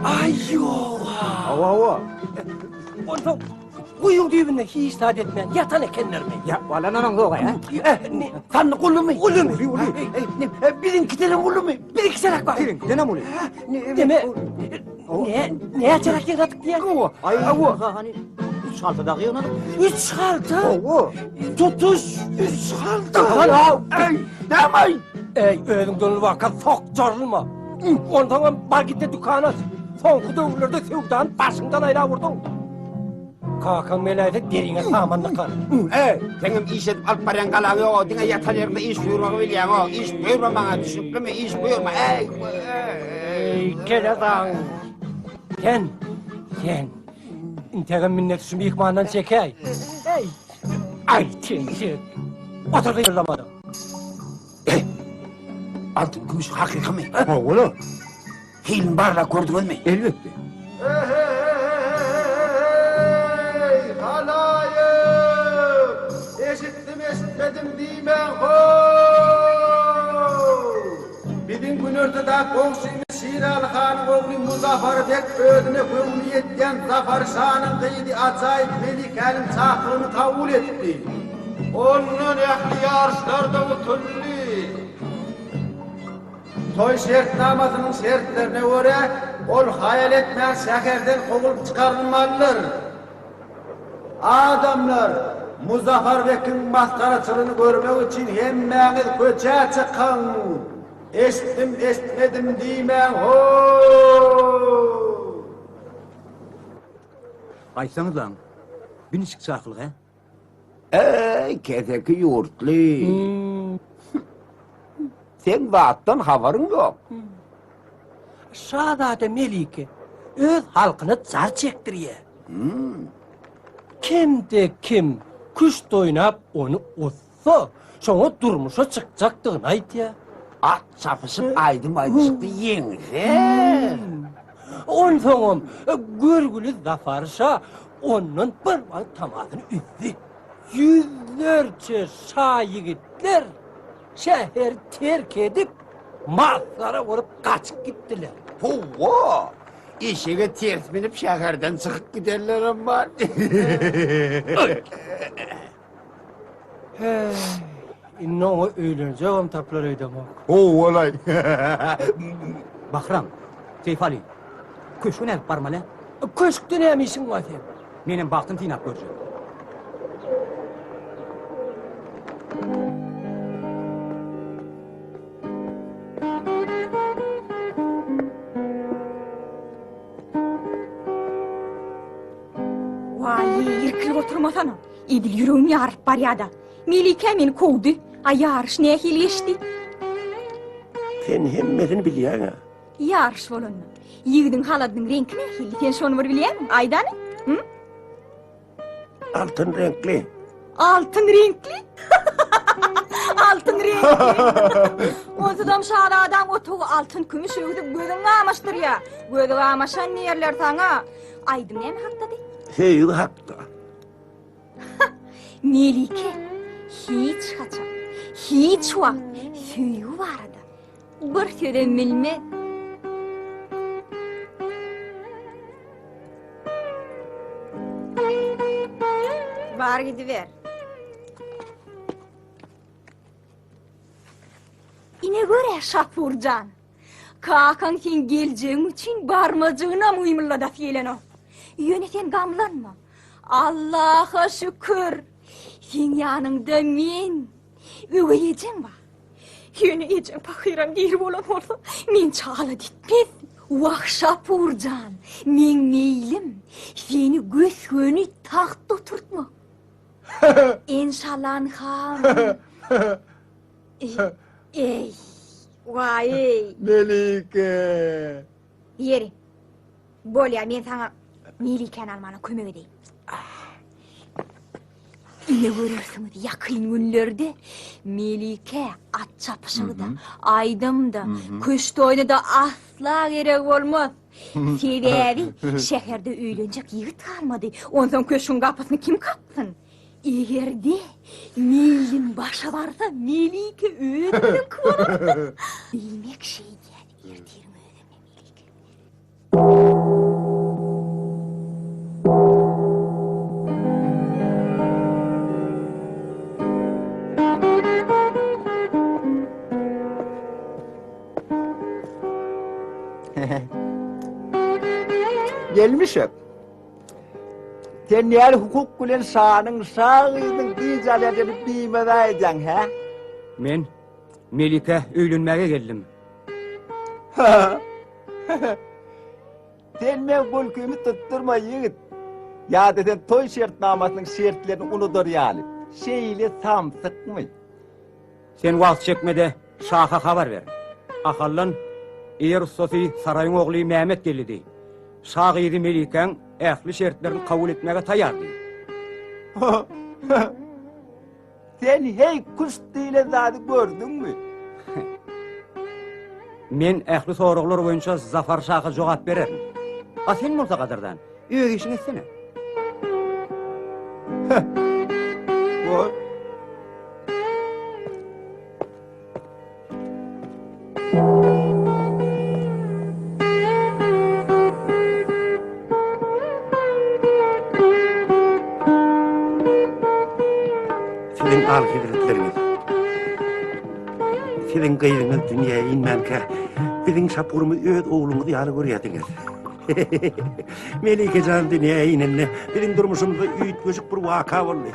Aý ýoga. Hawa, hawa. Onsoň guýyň düýbünde hiç zat etmän ýatan ekenlermi? Ýa, wala nanaň ýoga, hä? Sandyk ulumy? Ulumy. Uly, uly. Biziňkidenem ulumy? Biziňkidenem bar. Siziňkidenem uly. Deme, ne, näçeräk ýygnadyk diýýäň? Aý, hawa, hany, üç halta dagy ýygnadyk. Üç halta? Hawa. Tutuş üç halta. Eý, näme-aý? Eý, özüň dönülip sokjarylma. Onsoňam bar git-de dükan aç. Soňky döwürlerde söwdany başyňdan aýlap urduň. Kakaň meläýse deriňe saman dykar. Eý, seňem iş edip alyp barýan galaň ýog-a, diňe ýatan ýeriňde iş buýurmagy bilýäň-ow. Iş buýurma maňa, düşnüklimi, iş buýurma, eý! Eý, kelesaň! Sen, sen, integem minnet şu myhmandan çekäý. Eý, aý, tentek! Otur gyýyldamada. Eý, altyn kümüş hakykymy? Hawa-la. Hilini barlap gördüňizmi? Elbetde. Eý, halaýyk! Eşitdim-eşitmedim diýmäň, how! Biziň günortadaky goňşymyz Şiraly hanyň ogly Muzafar beg özüne göwni ýetýän Zafar şanyň gyzy ajaýyp Melikäniň çakylygyny kabul etdi. Ondan ähli ýaryşlarda utuldy. Toý şertnamasynyň şertlerine görä, ol haýal etmän şäherden kowulyp çykarylmalydyr. Adamlar, Muzafar bekiň masgaraçylygyny görmek üçin hemmäňiz köçä çykyň! Eşitdim, eşitmedim diýmäň, ho-o-o! Aýtsaňyzlaň, bi niçik çakylyk, hä? Eý, keseki ýurtly! Seň zatdan habaryň ýok. Şazada Melike öz halkyna jar çekdirýär. Kimde-kim küşt oýnap ony utsa, şoňa durmuşa çykjakdygyny aýdýar. At çapyşyp aýdym aýdyşykda ýeňse. Onsoňam görgüli Zafar şa Ondan bir wagt tamasyny üzdi. Ýüzlerçe şa ýigitler şäheri terk edip, masgara bolup gaçyp gitdiler. Hawa, eşege ters münüp şäherden çykyp gidenlerem bar. Heý, indi oňa öýlenjegem tapylar öýdemok. Howalaý. Bahram, Seýfaly, köşge nädip barmaly? Köşkde näme işiň bar seň? Menem bagtymy synap görjek. Waý, irkilip oturmasana. Edil ýüregim ýarylyp barýada. Melike meni kowdy. A ýaryş nähili geçdi? Sen hemmesini bilýäň-ä. Ýaryş bolanda, ýigidiň haladynyň reňki nähili? Sen şony bir bilýäňmi? Aýdany? Hı? Altyn reňkli. Altyn reňkli? Altyn reňkli. Onsuzam şazadaň otagy altyn kümüş öwsüp gözüň gamaşdyrýar. Gözi gamaşan diýerler saňa. Aýdym näme hakdady? Söýgi hakda. Melike hiç haçan, hiç wagt söýgi barada bir sözem bilmez. Bar gidiber. Ine gör-ä Şapurjan. Kakaň seň geljegiň üçin barmajygynam gymyldadasy gelenok. Ýöne sen gamlanma. Allaha şükür, seň ýanyňda men, öweý ejeň bar. Ýöne ejeň pahyram diri bolan bolsa, men çalat etmezdim. Wah, Şapur jan, meň meýlim seni gös-göni tagtda oturtmak. Enşallan han. Eý, waý-eý. Melike. Ýeri, bolýa, men saňa Melikäni almana kömek edeýin. Ine görersiňiz, ýakyn günlerde Melike at çapyşygy-da, aýdym-da, küşt oýny-da asla gerek bolmaz. Sebäbi şäherde öýlenjek ýigit galmady. Onsoň köşgüň gapysyny kim kaksyn? Eger-de meýlim başa barsa, Melike özümiziňki bolar. Diýmek şeýdýän, ertiriň özünde Melike. Gelmişek. Sen näl hukuk bilen şanyň şa gyzynyň dynç alýan ýerini bimaza edýäň, hä? Men Melike öýlenmäge geldim. Sen meň gülkimi tutdurma, ýigit. Ýa-da sen toý şertnamasynyň şertlerini unudar ýaly, şeýle samsykmy? Sen wagt çekme-de, şaha habar ber. Ahaldan eýer ussasy saraýyň ogly Mämet geldi diý. Şa gyzy Melikäň ähli şertlerini kabul etmäge taýýar diý. Sen heý küşt diýlen zady gördüňmi? Men ähli soraglar boýunça Zafar şaha jogap bererin. A sen bolsa gadyrdan, öz işiňi etsene. Bor. Siziň aly hezretleriňiz. Siziň gyzyňyz dünýä inmänkä biziň Şapurymyzy öz ogluňyz ýaly görýärdiňiz. Melike jan dünýä inende biziň durmuşymyzda üýtgeşik bir waka boldy.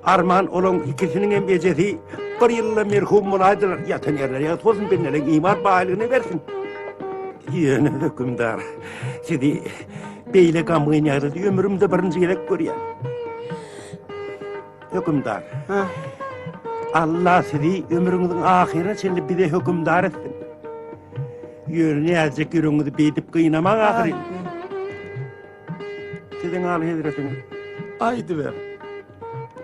Arman olaň ikisiniň hem ejesi bir ýylda merhum bolaýdylar. Ýatan ýerleri ýagty bolsun, bendeleň iman baýlygyny bersin. Ýöne hökümdar, sizi beýle gamgyn ýagdaýda ömrümde birinji gezek görýän. Hökümdar, Allah sizi ömrüňiziň ahyryna çenli bize hökümdar etsin. Ýöne näzijek ýüregiňizi beýdip gynamaň ahyryn. Siziň aly hezretiňiz. Aýdyber.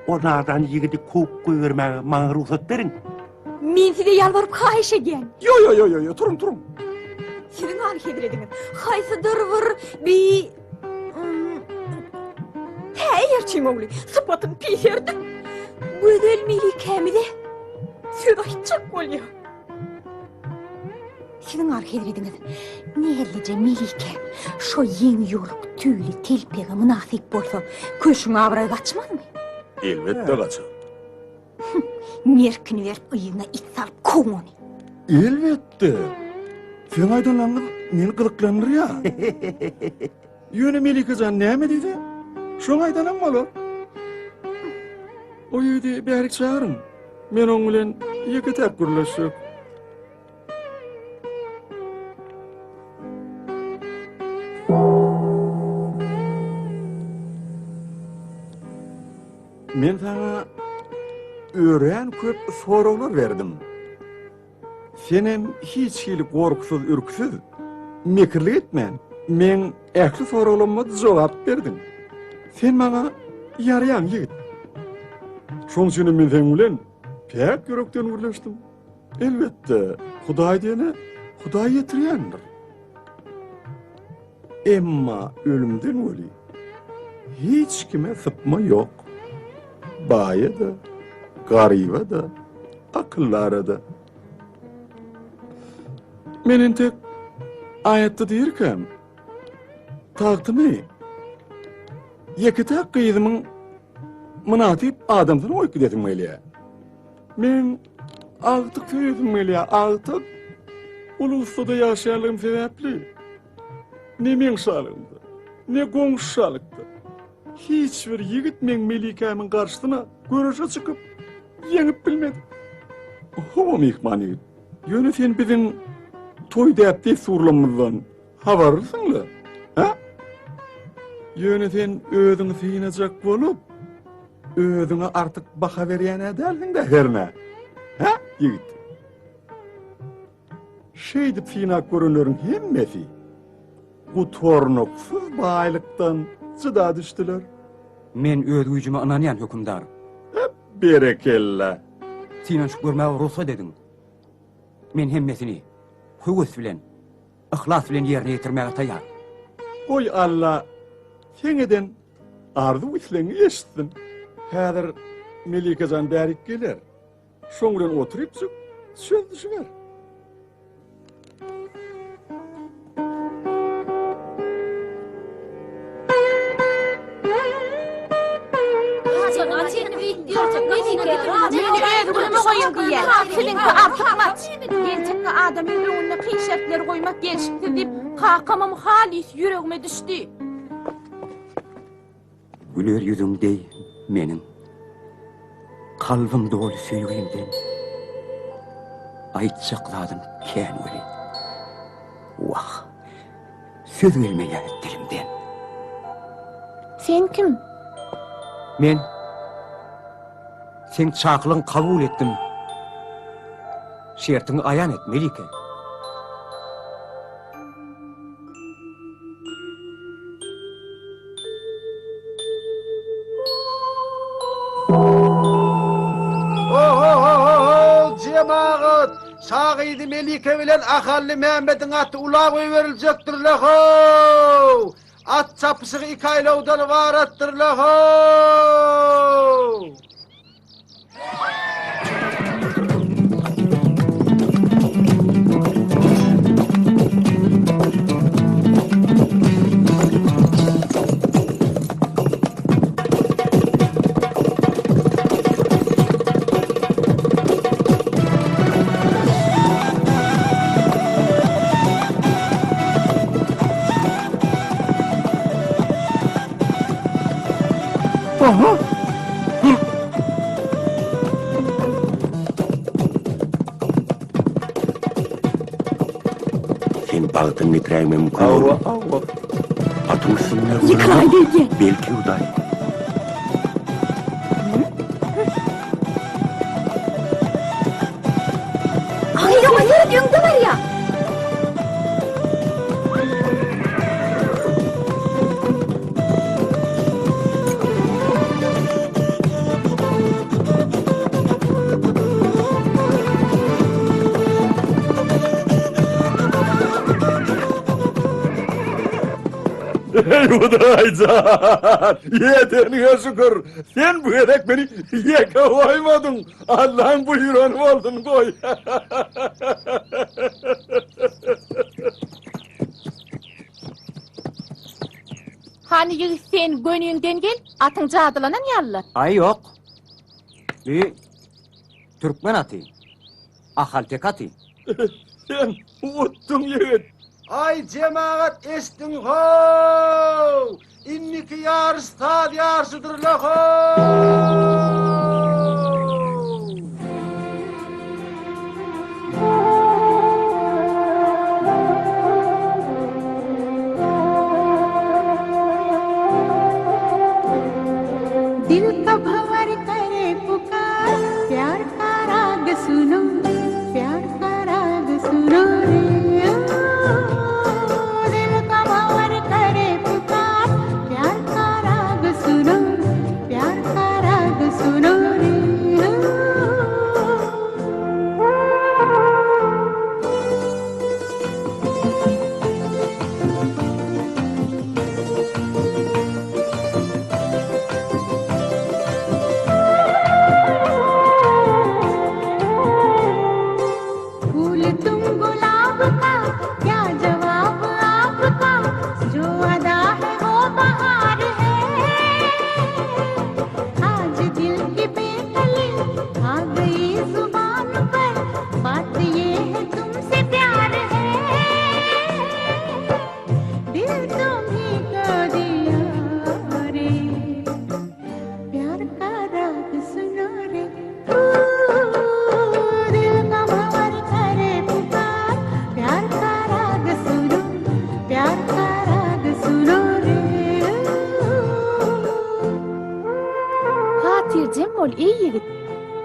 O nadan ýigidi kowup goýbermäge maňa rugsat beriň. Men size ýalbaryp haýyş edýän. Ýo ýo ýo ýo ýo turuň turuň. Siziň aly hezretiňiz haýsydyr bir bi Hä, eýerçiň ogly, sypatyny piserdip, gözel melikämize söz aýtjak bolýar. Siziň aly hezretiňiz näzlije melike şo ýeňi ýoluk tüýli telpege mynasyp bolsa, köşüň abraýy gaçmazmy? Elbetde gaçar. Merkini berip yzyna it salyp kowuň ony. Elbetde. Siziň aýdanlaryňyz meni gyzyklandyrýar. Ýöne Melike jan näme diýse, şoň aýdanam bolar. O ýigidi bärik çagyryň. Men oň bilen ýeke-täk gürleşjek. Men saňa örän köp soraglar berdim. Senem hiç hili gorkusyz-ürküsiz, mekirlik etmän, meň ähli soraglaryma jogap berdiň. Sen maňa ýaraýaň, ýigit. Şoň üçinem men seň bilen päk ýürekden gürleşdim. Elbetde, Hudaý diýene Hudaý ýetirýändir. Emma ölümden weli hiç kime sypma ýok. Baýa-da, garyba-da, akyldara-da. Men entek aýatda dirkäm, tagtymy ýeke-täk gyzymyň mynasyp adamsyna goýup gidesim gelýär. Meň agtyk söýesim gelýär, agtyk. Uly ussada ýaşaýanlygym sebäpli, ne meň şalygymda, ne goňşy şalykda hiç bir ýigit meň melikämiň garşysyna göreşe çykyp, ýeňip bilmedi. Hawa myhman ýigit. Ýöne sen biziň toý däp-dessurlarymyzdan habarlysyň-la, hä? Ýöne sen özüňi synajak bolup, özüňe artyk baha berýän-ä dälsiň-dä hernä, hä, ýigit? Şeýdip synap görenleriň hemmesi gutarnyksyz baýlykdan jyda düşdüler. Men öz güýjüme ynanýan, hökümdar. Berekella! Synanyşyp görmäge rugsat ediň. Men hemmesini höwes bilen, yhlas bilen ýerine ýetirmäge taýýar. Goý Alla seň eden arzuw-islegiňi eşitsin. Häzir Melikejan bärik geler. Şoň bilen oturypjyk söz düşüber. Meni öz günüme goýuň diýýär. Siziňki artykmaç. Geljekki adamyň öňünde kyn şertleri goýmak gelşiksiz diýip, kakamam halys ýüregime düşdi. Güler ýüzüň deý meniň. Kalbym doly söýgimden. Aýtjak zadym kän weli. Wah, söz gelmeýär dilimden. Sen kim? Men seň çakylygyňy kabul etdim. Şertiňi aýan et, Melike. Ho-ho-ho-ho-ho, jemagat! Şa gyzy Melike bilen Ahally Mämmediň aty ula goýberiljekdir-le-how! At çapyşygy iki aýlawdan ybaratdyr-le-how! Aha! Sen bagtyňy getiräýme mümkin Hawa, hawa. Atyň üstünde Ýykylaý diýdi. Belki Hudaý. Aý, oňa seret öňde barýa. Eý Hudaýjan! Ýeteniňe şükür! Sen bu gezek meni ýeke goýmadyň! Allaň buýrany bolsun goý! Hany ýigit sen göniňden gel, atyň jadylanan ýaly-la. Aý ýok. Bi türkmen aty. Ahalteke aty. Sen utduň ýigit. Aý jemagat eşdiň how! Indiki ýaryş saz ýaryşydyrla how! Dil ka bhanwar kare pukar pyar ka raag suno pyar ka raag suno re dil ka bhanwar kare pukar pyar ka raag suno pyar ka raag suno re.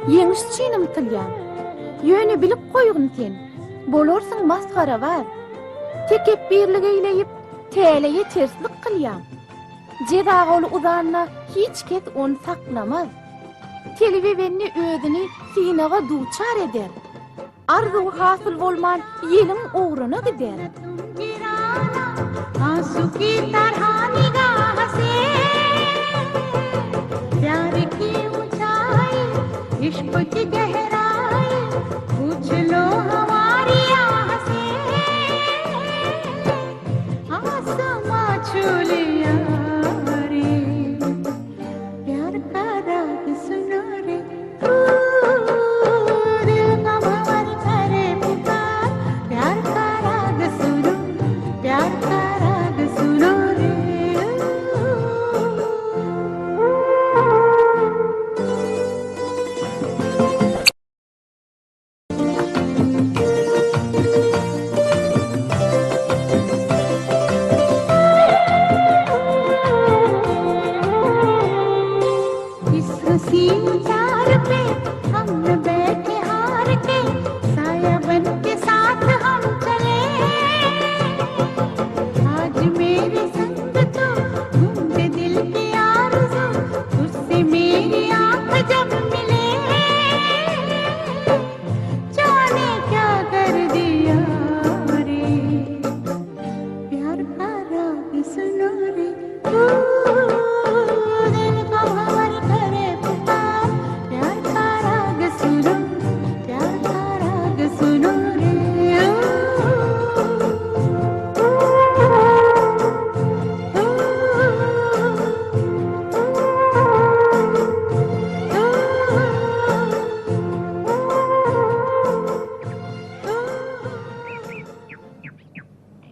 Ýeňiş üçin ymtylýaň. Ýöne bilip goýgun sen, bolarsyň masgarabaz. Tekepbirlik eýleýip, täleýe terslik kylýaň. Jeza goly uzanda hiç kes ony saklamaz. Telbe bende özüni synaga duçar eder. Arzuwy hasyl bolman ýeliň ugruna gider.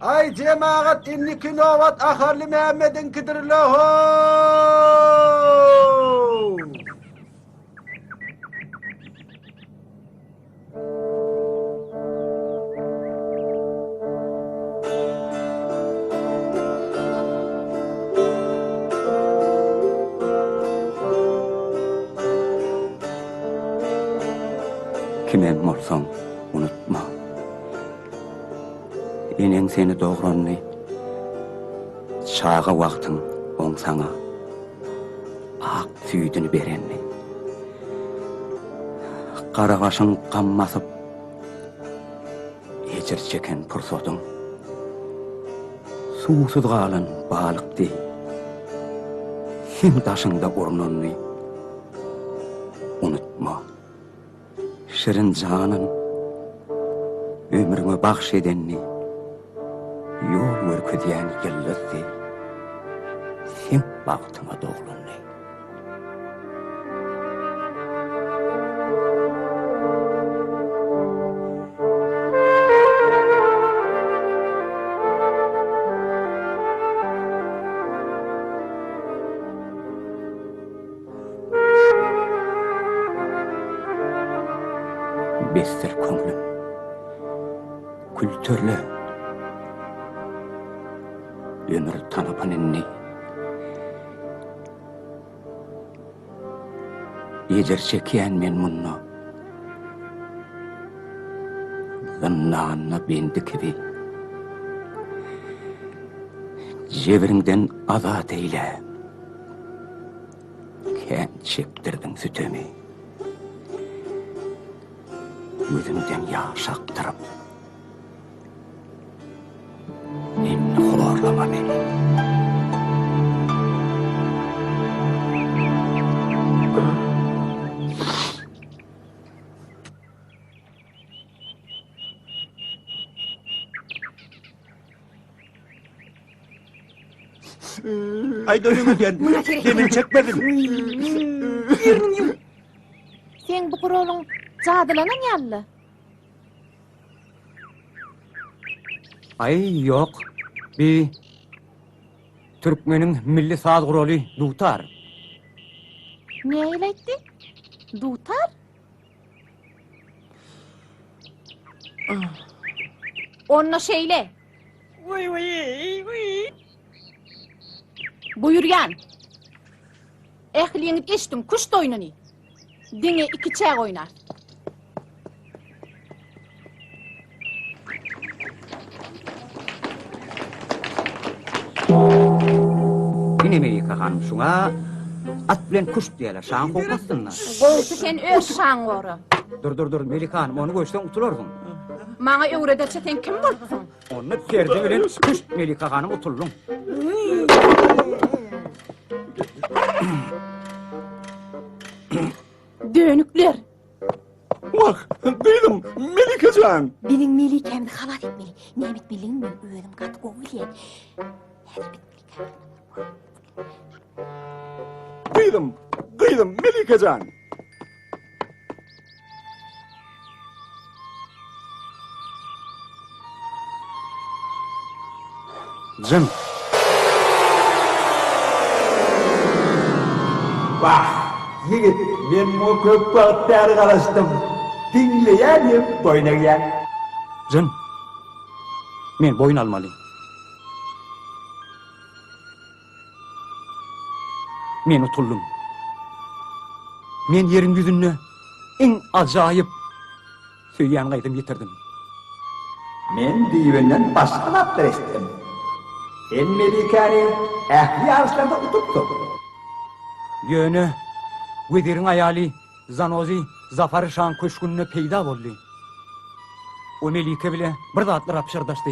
Aý jemagat indiki nobat Ahally Mämmediňkidir-le how! Kimem bolsaň unutma. Eneň seni dogranyny çaga wagtyň oň saňa ak süýdüni berenini. Gara başyň gam basyp ejir çeken pursadyň suwsuz galan balyk deý seň daşyňda urnanyny unutma. Şirin janyn ömrüňe bagş edenini ýol görkezýän ýyldyzdy seň bagtyňa doglandy. Besdir köňlüm. Külterle. Ömür tanapyn indi. Ejir çekýän men munda. Zyndanda bendi kibi. Jebriňden azat eýle. Kän çekdirdiň sütemi. Gözümden ýaş akdyryp. Indi horlama meni. Aý dönüňe diýen. Demin çekmedim. Ýeriniň ýum. Seň bu guralyň jadylanan ýaly. Aý ýok. Bi türkmeniň milli saz guraly dutar. Nähili aýtdy? Dutar? Onda şeýle. Buýurýan. Ähliňiz eşdiň küşt oýnuny. Diňe ikiçäk oýnarys. Ine Melike hanym şuňa at bilen küşt diýerler. Şaň howp astynda. Gowusy sen öz şaňy gora. Dur dur dur Melike hanym ony göçseň utularsyň. Maňa öwrederçe sen kim bolupsyň? Onda perde bilen küşt Melike hanym utuldyň. Dönükler! Wah, gyzym, Melike jan! Biziň Melikämizi halas etmeli. Näme etmelidigini men özüm gaty gowy bilýän. Häzir biz Melikäň ýanyna baryp. Gyzym, gyzym, Melike jan! Jyn. Wah, ýigit, men muňa köp wagt bäri garaşdym. Diňleýän hem boýun egýän. Jyn. Men boýun almaly. Men utuldym. Men ýeriň ýüzünde iň ajaýyp söýýän gyzymy ýitirdim. Men düýbünden başga zatlar eşitdim. Sen Melikäni ähli ýaryşlarda utupsyň. Ýöne weziriň aýaly Zanozi Zafar şaň köşgünde peýda boldy. O Melike bile bir zatlar pyşyrdaşdy.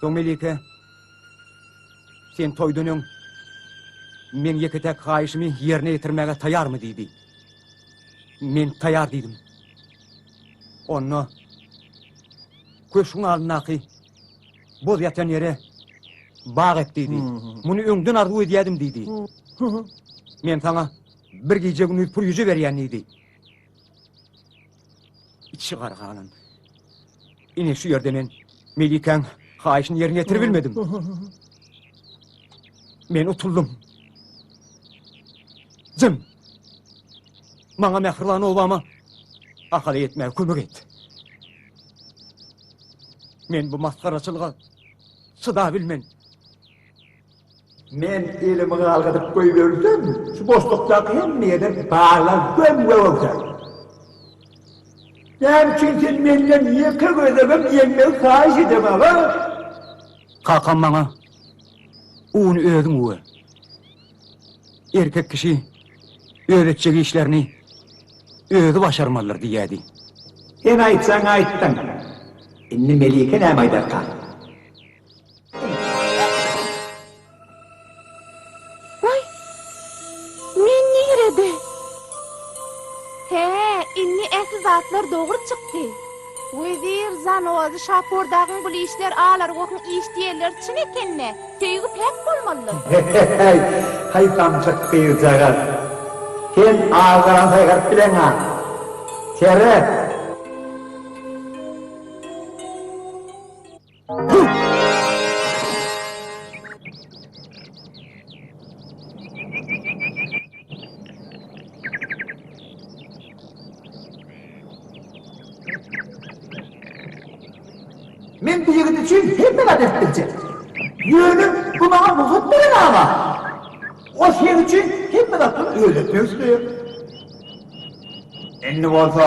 Soň Melike, Sen toýdan öň meň ýeke-täk haýyşymy ýerine ýetirmäge taýarmy diýdi. Men taýar diýdim. Onda köşgüň alnyndaky boz ýatan ýere bag ek diýdi. Muny öňden arzuw edýärdim diýdi. Men saňa bir gije-gündiz pürýüje berýän diýdi. Içi gara galan. Ine şu ýerde men Melikäň haýyşyny ýerine ýetirip bilmedim. Men utuldym. Jim! Maňa mähriban obama Ahala ýetmäge kömek et. Men bu masgaraçylyga çydabilmen. Men elimi galgadyp goýbersem, şu boşlukdaky hemme ýerden baglar göm-gök öwser. Näme üçin sen menden ýeke gezegem ýeňmegi haýyş edeňok-a? Kakam maňa, Uny özüň üwe. Erkek kişi öz etjek işlerini özi başarmalydyr diýýärdi. Sen aýtsaň aýtdyň. Indi Melike näme aýdarka? Waý, men nirede? Hä, indi ähli zatlar dogry çykdy. Wezir Zanozy Şapur dagyň bul işler alar-gohuň iş diýenleri çyn eken-dä. Söýgi päk bolmalydyr. He-he-heý, haý samsyk gyzjagaz. Sen agy-garany saýgaryp bileň-ä. Seret! Men bu ýigit üçin hemme zat edip biljek. Ýöne bu maňa rugsat beren aga. O seň üçin hemme zatlary özi etmek isleýär. Indi bolsa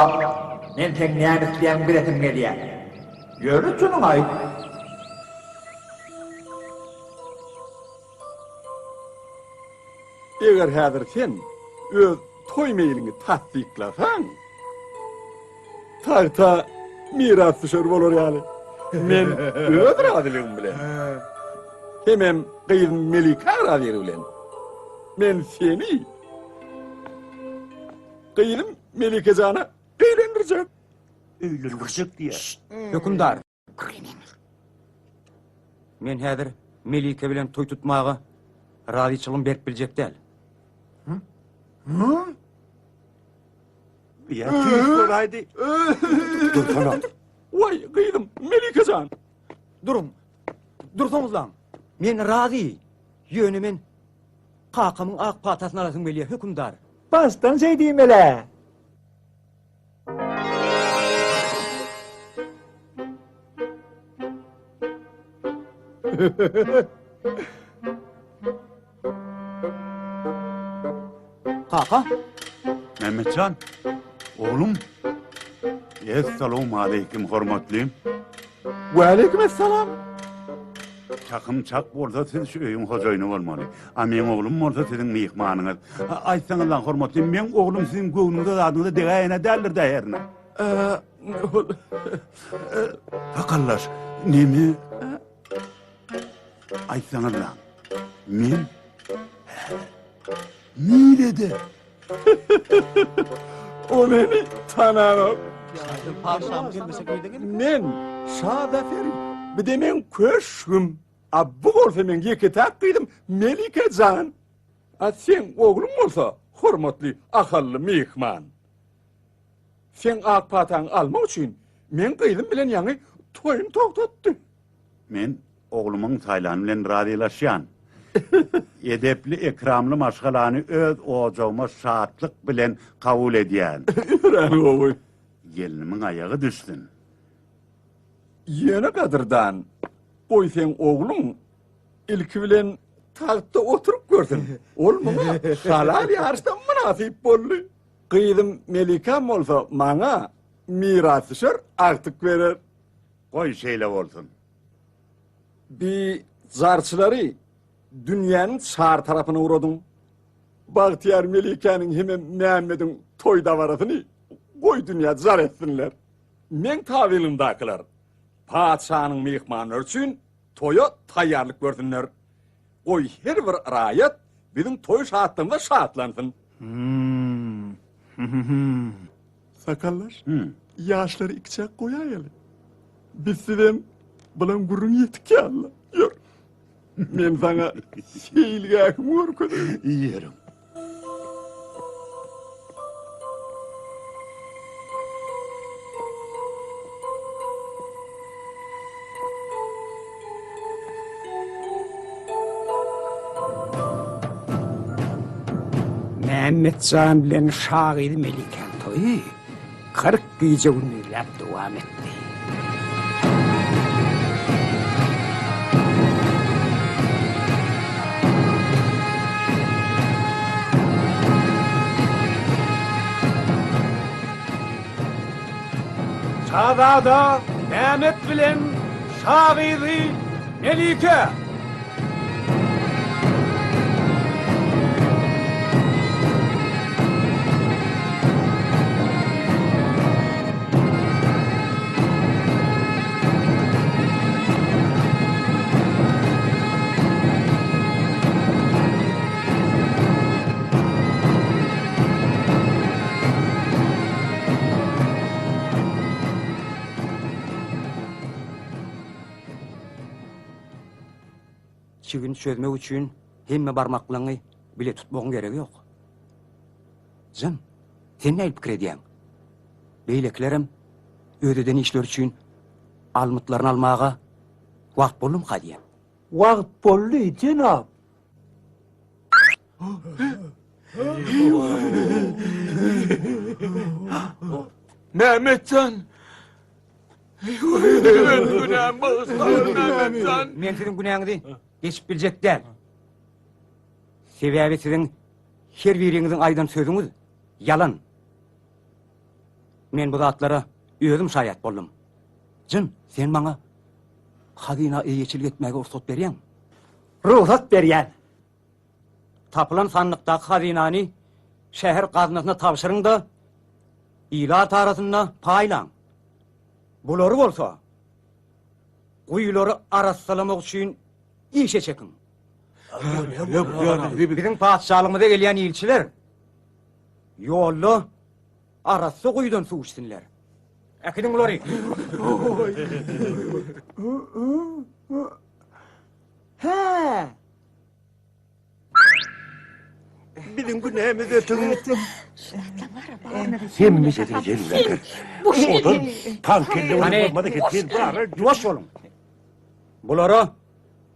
men seň näme isleýäňi bilesim gelýär. Ýöne çynyňy aýt. Eger häzir sen öz toý meýliňi tassyklasaň, tagta mirasdüşer bolar ýaly, men öz razylygym bilen, hemem gyzym Melika razylygy bilen, men seni gyzym Melikejana öýlendirjek. Öýlendirjek diýýär. Hökümdar. Men häzir Melike bilen toý tutmaga razyçylygym berip biljek däl. Ýa tüýs bolaýdy. Dursana. Waý, gyzym, Melike jan. Duruň. Dursaňyzlaň. Men razy. Ýöne men kakamyň ak patasyny alasym gelýär, hökümdar. Başdan şeý diýmel-ä. Kaka? Mämmetjan, oglum. Essalawmaleýkim, hormatlym. Waleýkim essalam. Çakym çak bolsa siz şu öýüň hojaýyny bolmaly. A meň oglum bolsa siziň myhmanyňyz. Aýtsaňyzlaň hormatlym, meň oglum siziň göwnüňize zadyňyza degäýen-ä däldir-dä hernä? Sakallaş, neme? Aýtsaňyzlaň, men häzir nirede? O meni tananok. Men Şa Zaferi. Bu de meň köşgüm. A bu bolsa meň ýeke-täk gyzym Melike jan. A seň ogluň bolsa hormatly ahally myhman. Seň ak pataňy almak üçin meň gyzym bilen ýaňy toýuny togtatdy. Men oglumyň saýlany bilen razylaşýan. Edepli-ekramly maşgalany öz ojagyma şatlyk bilen kabul edýän. Örän gowy. Gelnimiň aýagy düşsün. Ýöne gadyrdan, goý seň ogluň ilki bilen tagtda oturyp görsün. Ol muňa halal ýaryşda mynasyp boldy. Gyzym Melikam bolsa maňa mirasdüşer agtyk berer. Goý şeýle bolsun. Bi jarçylary dünýäniň çar tarapyna ugradyň. Bagtyýar Melikäniň hemem Mämmediň toý dabarasyny goý dünýä jar etsinler. Meň tabynymdakylar patyşanyň myhmanlary üçin toýa taýýarlyk görsünler. Goý her bir raýat biziň toý şatlygymyza şatlansyn. Sakallaş, ýaşlary ikiçäk goýaýaly. Biz sizem bilen gürrüň ýetik ýaly. Ýör. Men saňa seýilgähimi görkezeýin. Ýörüň. Mämmetjan bilen şa gyzy Melikäň toýy 40 gije-gündizläp dowam etdi. Şazada Mehmet bilen şa gyzy Melike! Çigini çözmek üçin hemme barmaklaňy bile tutmagyň geregi ýok. Jyn, sen nähili pikir edýäň? Beýlekilerem öz eden işleri üçin almytlaryny almaga wagt boldumyka diýýän. Wagt boldy, jenap. Mehmetjan! Günäm bagyşla, Mehmetjan! Men siziň günäňizi geçip biljek däl. Sebäbi siziň her biriňiziň aýdan sözüňiz ýalan. Men bu zatlara özüm şaýat boldum. Jyn, sen maňa hazyna eýeçilik etmäge rugsat berýäňmi? Rugsat berýän. Tapylan sandykdaky hazynany şäher gaznasyna tabşyryň-da, ilat arasynda paýlaň. Bulary bolsa, guýulary arassalamak üçin işe çekiň. Biziň patyşalygymyza gelýän ilçiler ýolda arassa guýudan suw içsinler. Äkidiň bulary. Hä! Biziň günämiz ötüň. Hemmesini jemlädir. Odan taňkelle bolmaz eken. Sen bara Ýuwaş boluň. Bulara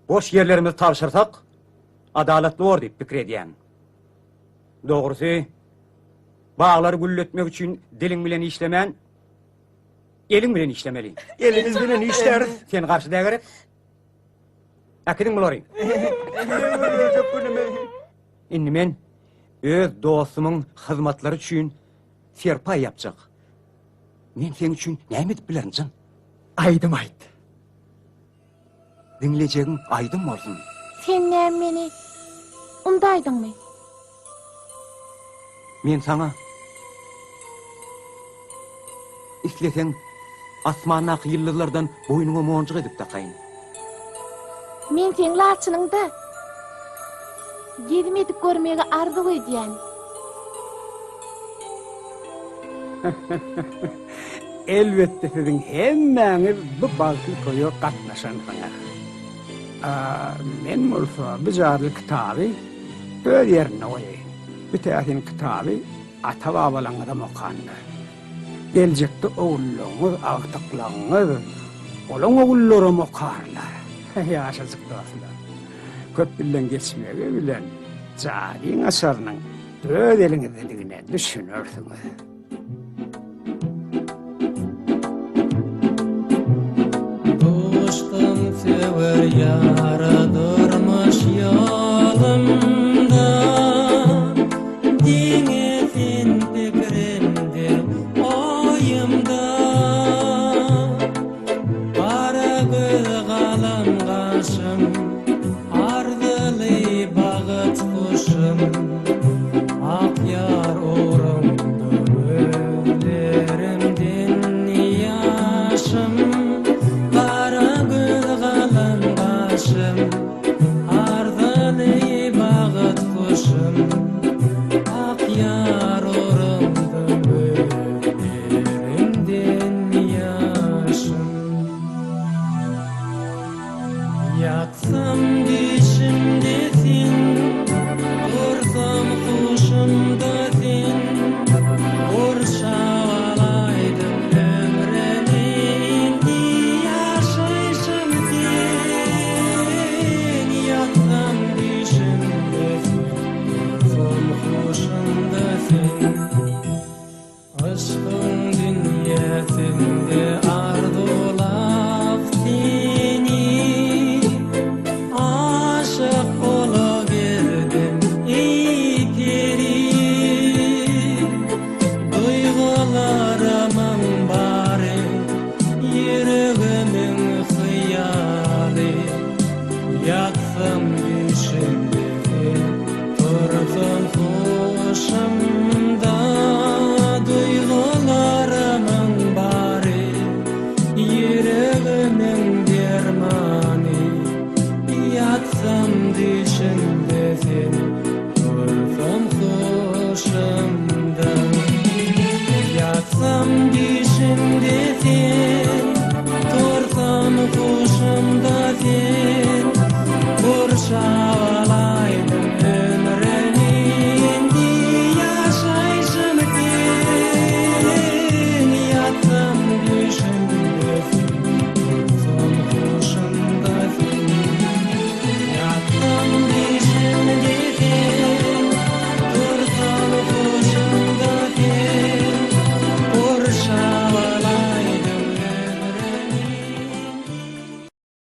boş ýerlerimizi tabşyrsak, adalatly bor diýip pikir edýän. Dogrusy, baglary gülletmek üçin diliň bilen işlemän, eliň bilen işlemeli. Elimiz bilen işläris. Sen garşy däl gerek? Äkidiň bulary. Indi men. Öz dostumyň hyzmatlary üçin serpaý ýapjak. Men seň üçin näme edip bilerin, jyn? Aýdym aýt. Diňlejegiň aýdym bolsun. Sen näme meni undaýdyňmy? Men saňa Isleseň, asmandaky ýyldyzlardan boýnuňa monjuk edip dakaýyn. Men seň laçynyňda gezim edip görmegi arzuw edýän. Elbetde siziň hemmäňiz bu bagtly toýa gatnaşansyňyz. Men bolsa bu jadyly kitaby öz ýerinde goýaýyn. Bu täsin kitaby ata-babalaňyzam okandyr. Geljekde ogullaryňyz, agtyklaryňyz, olaň ogullaram okarlar. Ýaşajyk dostlar. Köp ýyllaň geçmegi bilen jadyň açarynyň öz eliňizdedigine düşünersiňiz. Duşdum söwer ýara durmuş ýolumda Diňe sen pikirimde oýumda Gara göz galam gaşym Arzyly bagyt guşum Ak ýar ugrunda gözlerimden ýaşym Gara göz galam gaşym Arzyly bagyt guşum Ak ýar ugrunda gözlerimden ýaşym Ýatsam düýşümde sen, tursam huşumda sen, Gurşap alaýdyň ömrümi indi ýaşaýşym sen. Ýatsam düýşümde sen, tursam huşumda sen. Yşkyň dünýäsinde arzuwlap seni, Aşyk bolaberdim, eý peri. Duýgularymyň bary, ýüregimiň hyýaly, Ýatsam düýşümde sen, tursam huşumda Duýgularymyň bary, ýüregimiň dermany Ýatsam düýşümde.